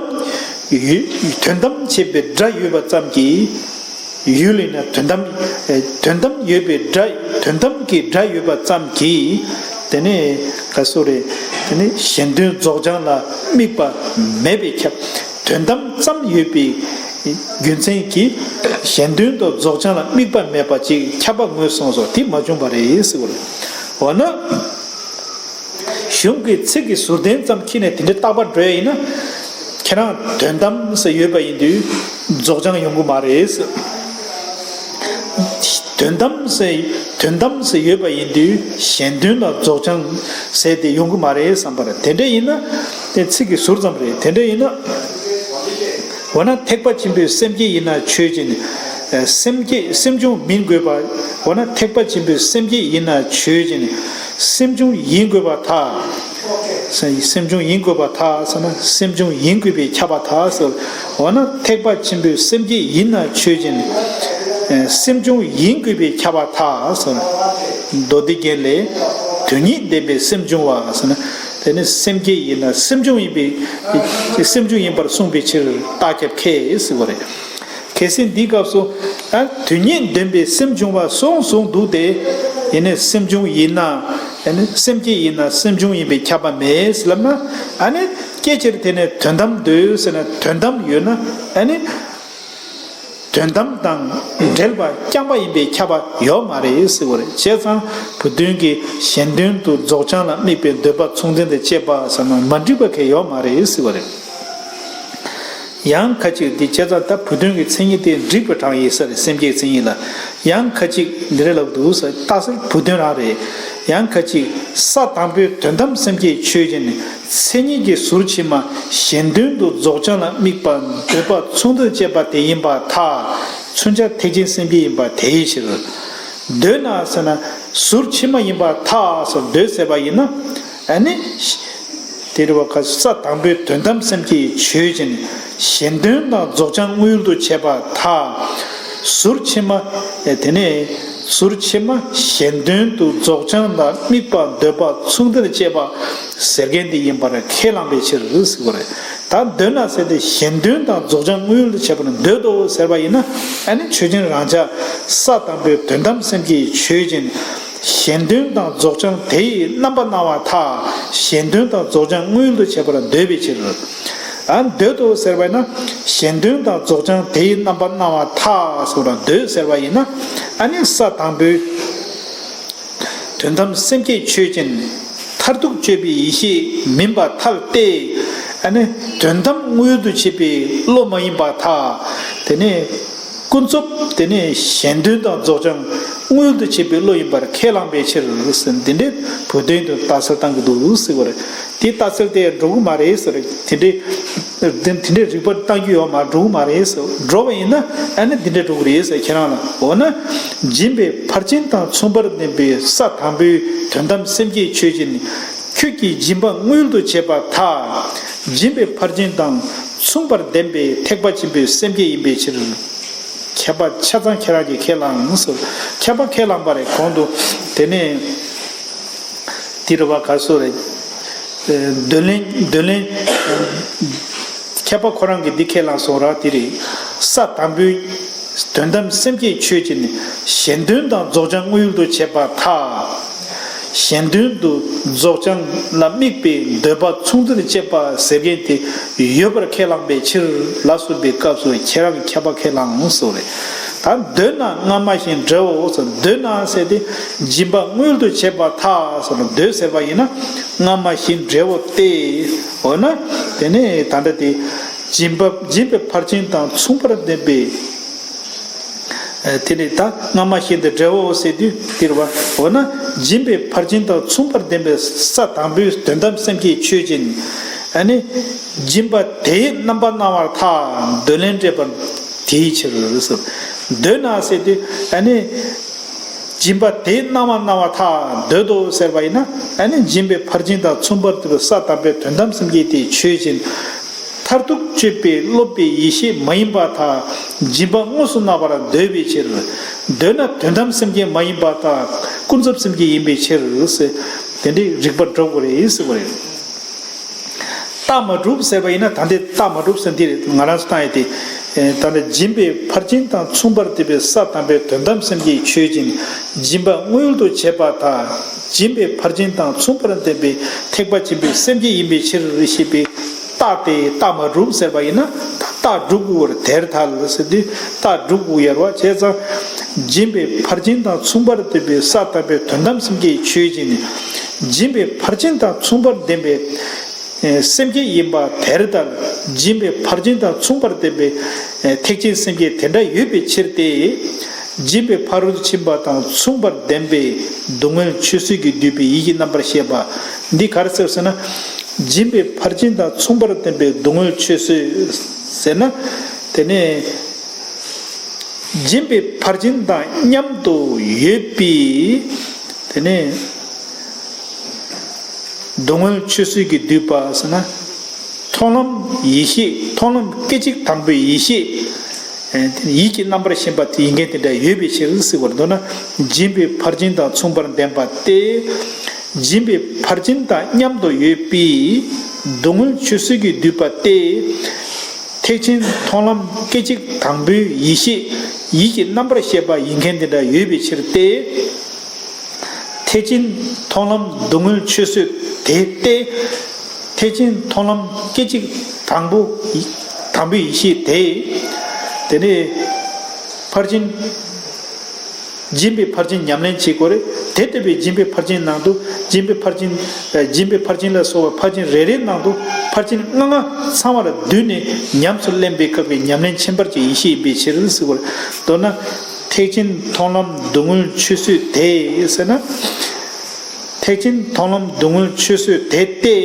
ཡོད། དོན་དམ་བྱེད་པའི་སྒྲ་ཡོད་པ་ཙམ་གྱིས། ཡུལ་ཡིན་ན་དོན་དམ། དོན་དམ་ཡོད་པའི་སྒྲ། དོན་དམ་གྱི་སྒྲ་ཡོད་པ་ཙམ་གྱིས། དེ་ནས་ག་སོ་རེད། དེ་ནས་གཞན་དོན་རྫོགས་བྱང་ལ་དམིགས་པ་མེད་པས་ཁྱབ། དོན་དམ་ཙམ་ཡོད་པའི་རྒྱུ་མཚན་གྱིས་གཞན་དོན་དུ་རྫོགས་བྱང་ལ་དམིགས་པ་མེད་པ་ཅིག་ཁྱབ་པ་ངོས་བཟུང་སོ། དེ་མ་བྱུང་བ་རེད་ཟེར་བ་རེད། འོ་ན། གཞུང་གི་ཚིག་གི་ཟུར་བསྟན་ཙམ་ཁྱེར་ནས་དེ་འདྲ་རྟག་པར་འགྲོ་ཡ་ཡིན་ན། ཁྱེད་རང་དོན་དམ་ཟེར་ཡོད་པ་ཡིན་དུས་རྫོགས་བྱང་ཡོང་གི་མ་རེད། དོན་དམ་ཟེར། དོན་དམ་ཟེར་ཡོད་པ་ཡིན་དུས་གཞན་དོན་ལ་རྫོགས་བྱང་ཟེར་དེ་ཡོང་གི་མ་རེད་བསམ་པ་རེད། དེ་འདྲ་ཡིན་ན་དེ་ཚིག་གི་ཟུར་ཙམ་རེད། དེ་འདྲ་ཡིན་ན། འོ་ན་ཐེག་པ་ཆེན་པོའི་སེམས་བསྐྱེད་ཡིན་ན་ཆོས་ཅན། སེམས་བསྐྱེད་སེམས་བྱུང་མིན་དགོས་པ། འོ་ན་ཐེག་པ་ཆེན་པོའི་སེམས་བསྐྱེད་ཡིན་ན་ཆོས་ཅན། སེམས་བྱུང་ཡིན་དགོས་པར་ཐལ། སེམས་བྱུང་ཡིན་དགོས་པར་ཐལ་ཟེར་ན། སེམས་བྱུང་ཡིན་དགོས་པས་ཁྱབ་པར་ཐལ་ཟེར། འོ་ན་ཐེག་པ་ཆེན་པོའི་སེམས་བསྐྱེད་ཡིན་ན་ཆོས་ཅན། སེམས་བྱུང་ཡིན་དགོས་པས་ཁྱབ་པར་ཐལ་ཟེར། མདོ་སྡེ་རྒྱན་ལས། དོན་ཉིད་ལྡན་པའི་སེམས་བྱུང་བ་ཟེར་ན། དེ་ནི་སེམས་བསྐྱེད་ཡིན་ན་སེམས་བྱུང་ཡིན་པའི། སེམས་བྱུང་ཡིན་པར་གསུངས་པའི་ཕྱིར་རྟགས་ཁྱབ་ཁས་ཟེར་བ་རེད། གལ་སྲིད་འདིའི་སྐབས་སུ། ཨ། དོན་ཉིད་ལྡན་པའི་སེམས་བྱུང་བ་གསུངས་གསུངས་འདུག་སྟེ། ཡིན་ནའི་སེམས་བྱུང་ཡིན་ན། ཡིན་ནའི་སེམས་བསྐྱེད་ཡིན་ན་སེམས་བྱུང་ཡིན་པས་ཁྱབ་པ་མེད་ལབ་ན། ཨ་ནི་སྐྱེ་ཕྱིར་དེ་ནས་དོན་དམ་འདོད་ཟེར་ན། དོན་དམ་ཡོད་ན། ཨ་ནི་དོན་དམ་དང་འབྲེལ་བ་རྐྱང་པ་ཡིན་པས་ཁྱབ་པ་ཡོད་མ་རེད་ཟེར་བ་རེད། བྱས་ཙང་བུ་སྟོན་གྱིས་གཞན་དོན་དུ་རྫོགས་བྱང་ལ་དམིགས་པའི་འདོད་པ་མཚུངས་ལྡན་དུ་བྱེད་པ་ཟེར་ན་མ་འགྲིག་པ་གང་ཡང་ཡོད་མ་རེད་ཟེར་བ་རེད། ཡང་ཁ་ཅིག་འདི་བྱས་ཙང་ད་བུ་སྟོན་གྱི་མཚན་ཉིད་དེ་འགྲིག་པ་དྲངས་ཡིན་ས་རེད། སེམས་བསྐྱེད་མཚན་ཉིད་ལ། ཡང་ཁ་ཅིག་འདི་རེད་ལབ་འདུག་ས། རྟགས་གསལ་བུ་སྟོན་རང་རེད། ཡང་ཁ་ཅིག་ས་དང་པོའི་དོན་དམ་སེམས་བསྐྱེད་ཆོས་ཅན། མཚན་ཉིད་ཀྱི་ཟུར་ཕྱི་མ་གཞན་དོན་དུ་རྫོགས་བྱང་ལ་དམིགས་པ་འདོད་པ་མཚུངས་ལྡན་དུ་བྱེད་པ་དེ་ཡིན་པར་ཐལ། མཚོན་བྱ་ཐེག་ཆེན་སེམས་བསྐྱེད་ཡིན་པ་དེའི་ཕྱིར། འདོད་ན་ཟེར་ན་ཟུར་ཕྱི་མ་ཡིན་པར་ཐལ་ཟེར། འདོད་ཟེར་བ་ཡིན་ན། ཨ་ནི། དེ་རེད་བ། ཁ་ས་དང་པོའི་དོན་དམ་སེམས་བསྐྱེད་ཆོས་ཅན། གཞན་དོན་དང་རྫོགས་བྱང་དངོས་ཡུལ་དུ་བྱེད་པར་ཐལ། ཟུར་ཕྱི་མ། དེ་ནས་ ཟུར་ཕྱི་མ་གཞན་དོན་དུ་རྫོགས་བྱང་ལ་དམིགས་པ་འདོད་པ་མཚུངས་ལྡན་བཅས་པ་ཟེར་མཁན་དེ་ཡིན་པར་ཁས་བླངས་པའི་ཕྱིར་ཟེར་བ་རེད། ད་འདོད་ན་ཟེར་དེ་གཞན་དོན་དང་རྫོགས་བྱང་དངོས་ཡུལ་དུ་བྱེད་པར་འདོད་དོ་ཟེར་བ་ཡིན་ན། ཨ་ནི་ཆོས་ཅན་རང་ཆ་ས་དང་པོའི་དོན་དམ་སེམས་བསྐྱེད་ཆོས་ཅན། གཞན་དོན་དང་རྫོགས་བྱང་དེ་ཡི་རྣམ་པ་སྣང་བ་ཐལ། གཞན་དོན་དང་རྫོགས་བྱང་དངོས་ཡུལ་དུ་བྱེད་པར་འདོད་པའི་ཕྱིར། ཨ། འདོད་དོ་ཟེར་བ་ཡིན་ན། གཞན་དོན་དང་རྫོགས་བྱང་དེ་ཡི་རྣམ་པ་སྣང་བ་ཐལ་ཟེར་བ་དང་འདོད་ཟེར་བ་ཡིན་ན། ཨ་ནི་ས་དང་པོའི་དོན་དམ་སེམས་བསྐྱེད་ཆོས་ཅན། མཐར་ཐུག་དཔྱོད་པའི་ཡེ་ཤེས་མིན་པར་ཐལ་ཏེ། ཨ་ནི་དོན་དམ་དངོས་ཡུལ་དུ་བྱེད་པའི་བློ་མ་ཡིན་པར་ཐལ། དེ་ནས་ཀུན་རྫོབ་དེ་ནས་གཞན་དོན་དང་རྫོགས་བྱང་དངོས་ཡུལ་དུ་བྱེད་པའི་བློ་ཡིན་པར་ཁས་བླངས་པའི་ཕྱིར་ཟེར། འདི་འདྲའི་བོད་དོན་དུ་རྟགས་གསལ་བཏང་གི་འདུག་ཟེར་བ་རེད། དེ་རྟགས་གསལ་དེ་འགྲོ་གི་མ་རེད་ཟེར། དེ་འདྲའི་དེ་འདྲའི་རིགས་པ་བཏང་རྒྱུ་ཡོད་མ། འགྲོ་གི་མ་རེད་ཟེར། འགྲོ་བ་ཡིན་ན་ཨ་ནི་འདི་འདྲ་འགྲོ་གི་རེད་ཟེར། ཁྱེད་རང་ལ། འོ་ན་སྦྱིན་པའི་ཕར་ཕྱིན་དང་མཚུངས་པར་ལྡན་པའི་ས་དང་པོའི་དོན་དམ་སེམས་བསྐྱེད་ཆོས་ཅན། ཁྱོད་ཀྱིས་སྦྱིན་པ་དངོས་ཡུལ་དུ་བྱེད་པར་ཐལ། སྦྱིན་པའི་ཕར་ཕྱིན་དང་མཚུངས་པར་ལྡན་པའི་ཐེག་པ་ཆེན་པོའི་སེམས་བསྐྱེད་ཡིན་པའི་ཕྱིར། མཁས་པ་ཆ་ཚང་ཁྱེད་རང་གིས་ཁས་བླངས་སོ། མཁས་པ་ཁས་བླངས་པ་རེད། གོང་དུ་དེ་ནས་དེ་རུ་བ་ག་སོ་རེད། འདོད་ལན། འདོད་ལན། མཁས་པ་ཁོ་རང་གིས་འདི་ཁས་བླངས་སོང་ར། དེ་རེད། ས་དང་པོའི་དོན་དམ་སེམས་བསྐྱེད་ཆོས་ཅན། གཞན་དོན་དང་རྫོགས་བྱང་དངོས་ཡུལ་དུ་བྱེད་པར་ཐལ། གཞན་དོན་དུ་རྫོགས་བྱང་ལ་དམིགས་པའི་འདོད་པ་མཚུངས་ལྡན་བཅས་པ་ཟེར་མཁན་དེ་ཡོད་པར་ཁས་བླངས་པའི་ཕྱིར་ལ་སོགས་པའི་སྐབས་སུ་ཁྱེད་རང་གིས་མཁས་པ་ཁས་བླངས་སོ་རེད། ད་འདོད་ན་སྔ་མ་བཞིན་འབྲེལ་བའོ་ཟེར། འདོད་ན་ཟེར་དེ་སྦྱིན་པ་དངོས་ཡུལ་དུ་བྱེད་པར་ཐལ་ཟེར་ན། འདོད་ཟེར་བ་ཡིན་ན་སྔ་མ་བཞིན་འབྲེལ་བའོ་སྟེ། འོ་ན་དེ་ནས་ད་ལྟ་དེ་སྦྱིན་པ་སྦྱིན་པའི་ཕར་ཕྱིན་དང་མཚུངས་པར་ལྡན་པའི། ཨ། དེ་ནས་ད་སྔ་མ་བཞིན་དུ་འབྲེལ་བའོ་ཟེར་དུས་དེ་རེད་བ། འོ་ན་སྦྱིན་པའི་ཕར་ཕྱིན་དང་མཚུངས་པར་ལྡན་པའི་ས་དང་པོའི་དོན་དམ་སེམས་བསྐྱེད་ཆོས་ཅན། ཨ་ནི་སྦྱིན་པ་དེའི་རྣམ་པ་སྣང་བར་ཐལ། འདོད་ལན་སྤྲད་པ་དེའི་ཕྱིར་ཟེར། འདོད་ན་ཟེར་དུས་ཨ་ནི་སྦྱིན་པ་དེའི་རྣམ་པ་སྣང་བར་ཐལ། འདོད་དོ་ཟེར་བ་ཡིན་ན། ཨ་ནི་སྦྱིན་པའི་ཕར་ཕྱིན་དང་མཚུངས་པར་ལྡན་པའི་ས་དང་པོའི་དོན་དམ་སེམས་བསྐྱེད་དེ་ཆོས་ཅན། མཐར་ཐུག་དཔྱོད་པའི་སློབ་པའི་ཡེ་ཤེས་མ་ཡིན་པར་ཐལ། སྦྱིན་པ་དངོས་སུ་སྣང་བར་འདོད་པའི་ཕྱིར། འདོད་ན་དོན་དམ་སེམས་བསྐྱེད་མ་ཡིན་པར་ཐལ། ཀུན་རྫོབ་སེམས་བསྐྱེད་ཡིན་པའི་ཕྱིར་ཟེར། དེ་འདྲའི་རིགས་པ་འགྲོ་དགོས་རེད་ཟེར་བ་རེད། རྟགས་མ་གྲུབ་ཟེར་བ་ཡིན་ན། ད་འདི་རྟགས་མ་གྲུབ་ཟེར་འདི་རེད། ང་རང་ཚོ་བཏང་ཡས་དེ། ཨེ། ད་ནི་སྦྱིན་པའི་ཕར་ཕྱིན་དང་མཚུངས་པར་ལྡན་པའི་ས་དང་པོའི་དོན་དམ་སེམས་བསྐྱེད་ཆོས་ཅན། སྦྱིན་པ་དངོས་ཡུལ་དུ་བྱེད་པར་ཐལ། སྦྱིན་པའི་ཕར་ཕྱིན་དང་མཚུངས་པར་ལྡན་པའི་ཐེག་པ་ཆེན་པོའི་སེམས་བསྐྱེད་ཡིན་པའི་ཕྱིར་ཞེས་པའི་རྟགས་དེ་རྟགས་མ་གྲུབ་ཟེར་བ་ཡིན་ན། ད་རྟགས་གྲུབ་དགོས་པར། དེར་ཐལ་ཟེར་དུས་རྟགས་གྲུབ་དགོས་ཡོད་རེད་བ། བྱས་ཙང་སྦྱིན་པའི་ཕར་ཕྱིན་དང་མཚུངས་པར་ལྡན་པའི་ས་དང་པོའི་དོན་དམ་སེམས་བསྐྱེད་ཆོས་ཅན། སྦྱིན་པའི་ཕར་ཕྱིན་དང་མཚུངས་པར་ལྡན་པའི་སེམས་བསྐྱེད་ཡིན་པ་དེར་ཐལ། སྦྱིན་པའི་ཕར་ཕྱིན་དང་མཚུངས་པར་ལྡན་པའི་ཐེག་ཆེན་སེམས་བསྐྱེད་དེ་འདྲ་ཡོད་པའི་ཕྱིར་ཏེ། སྦྱིན་པའི་ཕ་རོལ་ཏུ་ཕྱིན་པ་དང་མཚུངས་པར་ལྡན་པའི་སྡུག་བསྔལ་ཆོས་བཟོད་ཀྱིས་བསྡུས་པའི་ཡིད་ཀྱི་རྣམ་པར་ཤེས་པ་འདི་ག་རེ་ཟེར་ཟེར་ན། སྦྱིན་པའི་ཕར་ཕྱིན་དང་མཚུངས་པར་ལྡན་པའི་སྡུག་བསྔལ་ཆོས་བཟོད་ཟེར་ན། དེ་ནས་སྦྱིན་པའི་ཕར་ཕྱིན་དང་མཉམ་དུ་ཡོད་པའི། དེ་ནས་སྡུག་བསྔལ་ཆོས་བཟོད་ཀྱིས་བསྡུས་པ་ཟེར་ན། མཐོང་ལམ་ཡེ་ཤེས། མཐོང་ལམ་སྐད་ཅིག་དང་པོའི་ཡེ་ཤེས། ཨེ། དེ་ནི་ཡིད་ཀྱི་རྣམ་པར་ཤེས་པ་དེ་ཡིན་མཁན་དེ་འདྲ་ཡོད་པའི་ཕྱིར་ཟེར་བར། མདོར་ན་སྦྱིན་པའི་ཕར་ཕྱིན་དང་མཚུངས་པར་ལྡན་པ་སྟེ། སྦྱིན་པའི་ཕར་ཕྱིན་དང་མཉམ་དུ་ཡོད་པའི་སྡུག་བསྔལ་ཆོས་བཟོད་ཀྱིས་བསྡུས་པ་སྟེ། ཐེག་ཆེན་མཐོང་ལམ་སྐད་ཅིག་དང་པོའི་ཡེ་ཤེས་ཡིད་ཀྱི་རྣམ་པར་ཤེས་པ་ཡིན་མཁན་དེ་འདྲ་ཡོད་པའི་ཕྱིར་ཏེ། ཐེག་ཆེན་མཐོང་ལམ་སྡུག་བསྔལ་ཆོས་བཟོད་དེ་སྟེ། ཐེག་ཆེན་མཐོང་ལམ་སྐད་ཅིག་དང་པོ། དང་པོའི་ཡེ་ཤེས་དེ། དེ་ནས་ཕར་ཕྱིན། སྦྱིན་པའི་ཕར་ཕྱིན་ཉམས་ལེན་བྱེད་དགོས་རེད། དེ་ལྟ་བུའི་སྦྱིན་པའི་ཕར་ཕྱིན་ནང་དུ། སྦྱིན་པའི་ཕར་ཕྱིན། ཨ། སྦྱིན་པའི་ཕར་ཕྱིན་ལ་སོགས་པའི་ཕར་ཕྱིན་རེ་རེའི་ནང་དུ་ཕར་ཕྱིན་ལྔ་ལྔ་ཚང་བར་བསྡུས་ནས་ཉམས་སུ་ལེན་པའི་སྐབས་ཀྱི་ཉམས་ལེན་ཁྱད་པར་གྱི་ཡེ་ཤེས་ཡིན་པའི་ཕྱིར་ཟེར་དགོས་རེད། མདོར་ན། ཐེག་ཆེན་མཐོང་ལམ་སྡུག་བསྔལ་ཆོས་བཟོད་དེ་ཟེར་ན། ཐེག་ཆེན་མཐོང་ལམ་སྡུག་བསྔལ་ཆོས་བཟོད་དེ་སྟེ།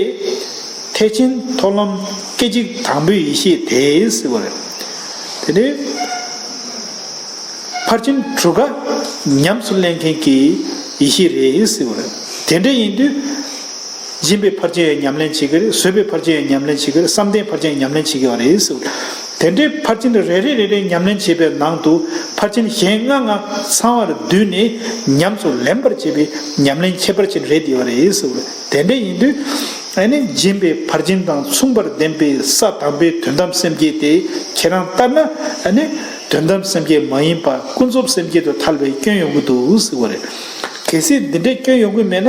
ཐེག་ཆེན་མཐོང་ལམ་སྐད་ཅིག་དང་པོའི་ཡེ་ཤེས་དེ་ཟེར་བ་རེད། དེ་ནས་ཕར་ཕྱིན་དྲུག་ཀ་ཉམས་སུ་ལེན་མཁན་གྱི་ཡེ་ཤེས་རེད་ཟེར་བ་རེད། དེ་འདྲ་ཡིན་དུས། སྦྱིན་པའི་ཕར་ཕྱིན་ཡང་ཉམས་ལེན་བྱེད་ཀྱི་རེད། བཟོད་པའི་ཕར་ཕྱིན་ཡང་ཉམས་ལེན་བྱེད་ཀྱི་རེད། བསམ་གཏན་ཕར་ཕྱིན་ཡང་ཉམས་ལེན་བྱེད་ཀྱི་ཡོད་རེད་ཟེར། དེ་འདྲའི་ཕར་ཕྱིན་རེ་རེ་རེ་རེ་ཉམས་ལེན་བྱེད་པའི་ནང་དུ། ཕར་ཕྱིན་གཞན་ལྔ་ལྔ་ཚང་བར་བསྡུས་ནས་ཉམས་སུ་ལེན་པར་བྱེད་པའི་ཉམས་ལེན་ཁྱད་པར་ཅན་རེད་དེ་བ་རེད་ཟེར་བ་རེད། དེ་འདྲ་ཡིན་དུས་ཨ་ནི་སྦྱིན་པའི་ཕར་ཕྱིན་དང་མཚུངས་པར་ལྡན་པའི་ས་དང་པོའི་དོན་དམ་སེམས་བསྐྱེད་དེ་ཁྱེད་རང་ལྟར་ན་ཨ་ནི་དོན་དམ་སེམས་བསྐྱེད་མ་ཡིན་པ་ཀུན་རྫོབ་སེམས་བསྐྱེད་དུ་ཐལ་བའི་སྐྱོན་ཡོང་གི་འདུག་ཟེར་བ་རེད། གལ་སྲིད་འདི་འདྲའི་སྐྱོན་ཡོང་གི་མེད་ན་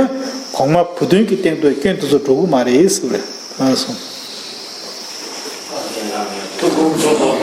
གོང་མ་བུ་སྟོན་གྱི་སྟེང་དུ་སྐྱོན་དེ་ཚོ་འགྲོ་གི་མ་རེད་ཟེར་བ་རེད། ཨ་སོང་། ཐུགས་དགོངས་མཆོག་ཏུ་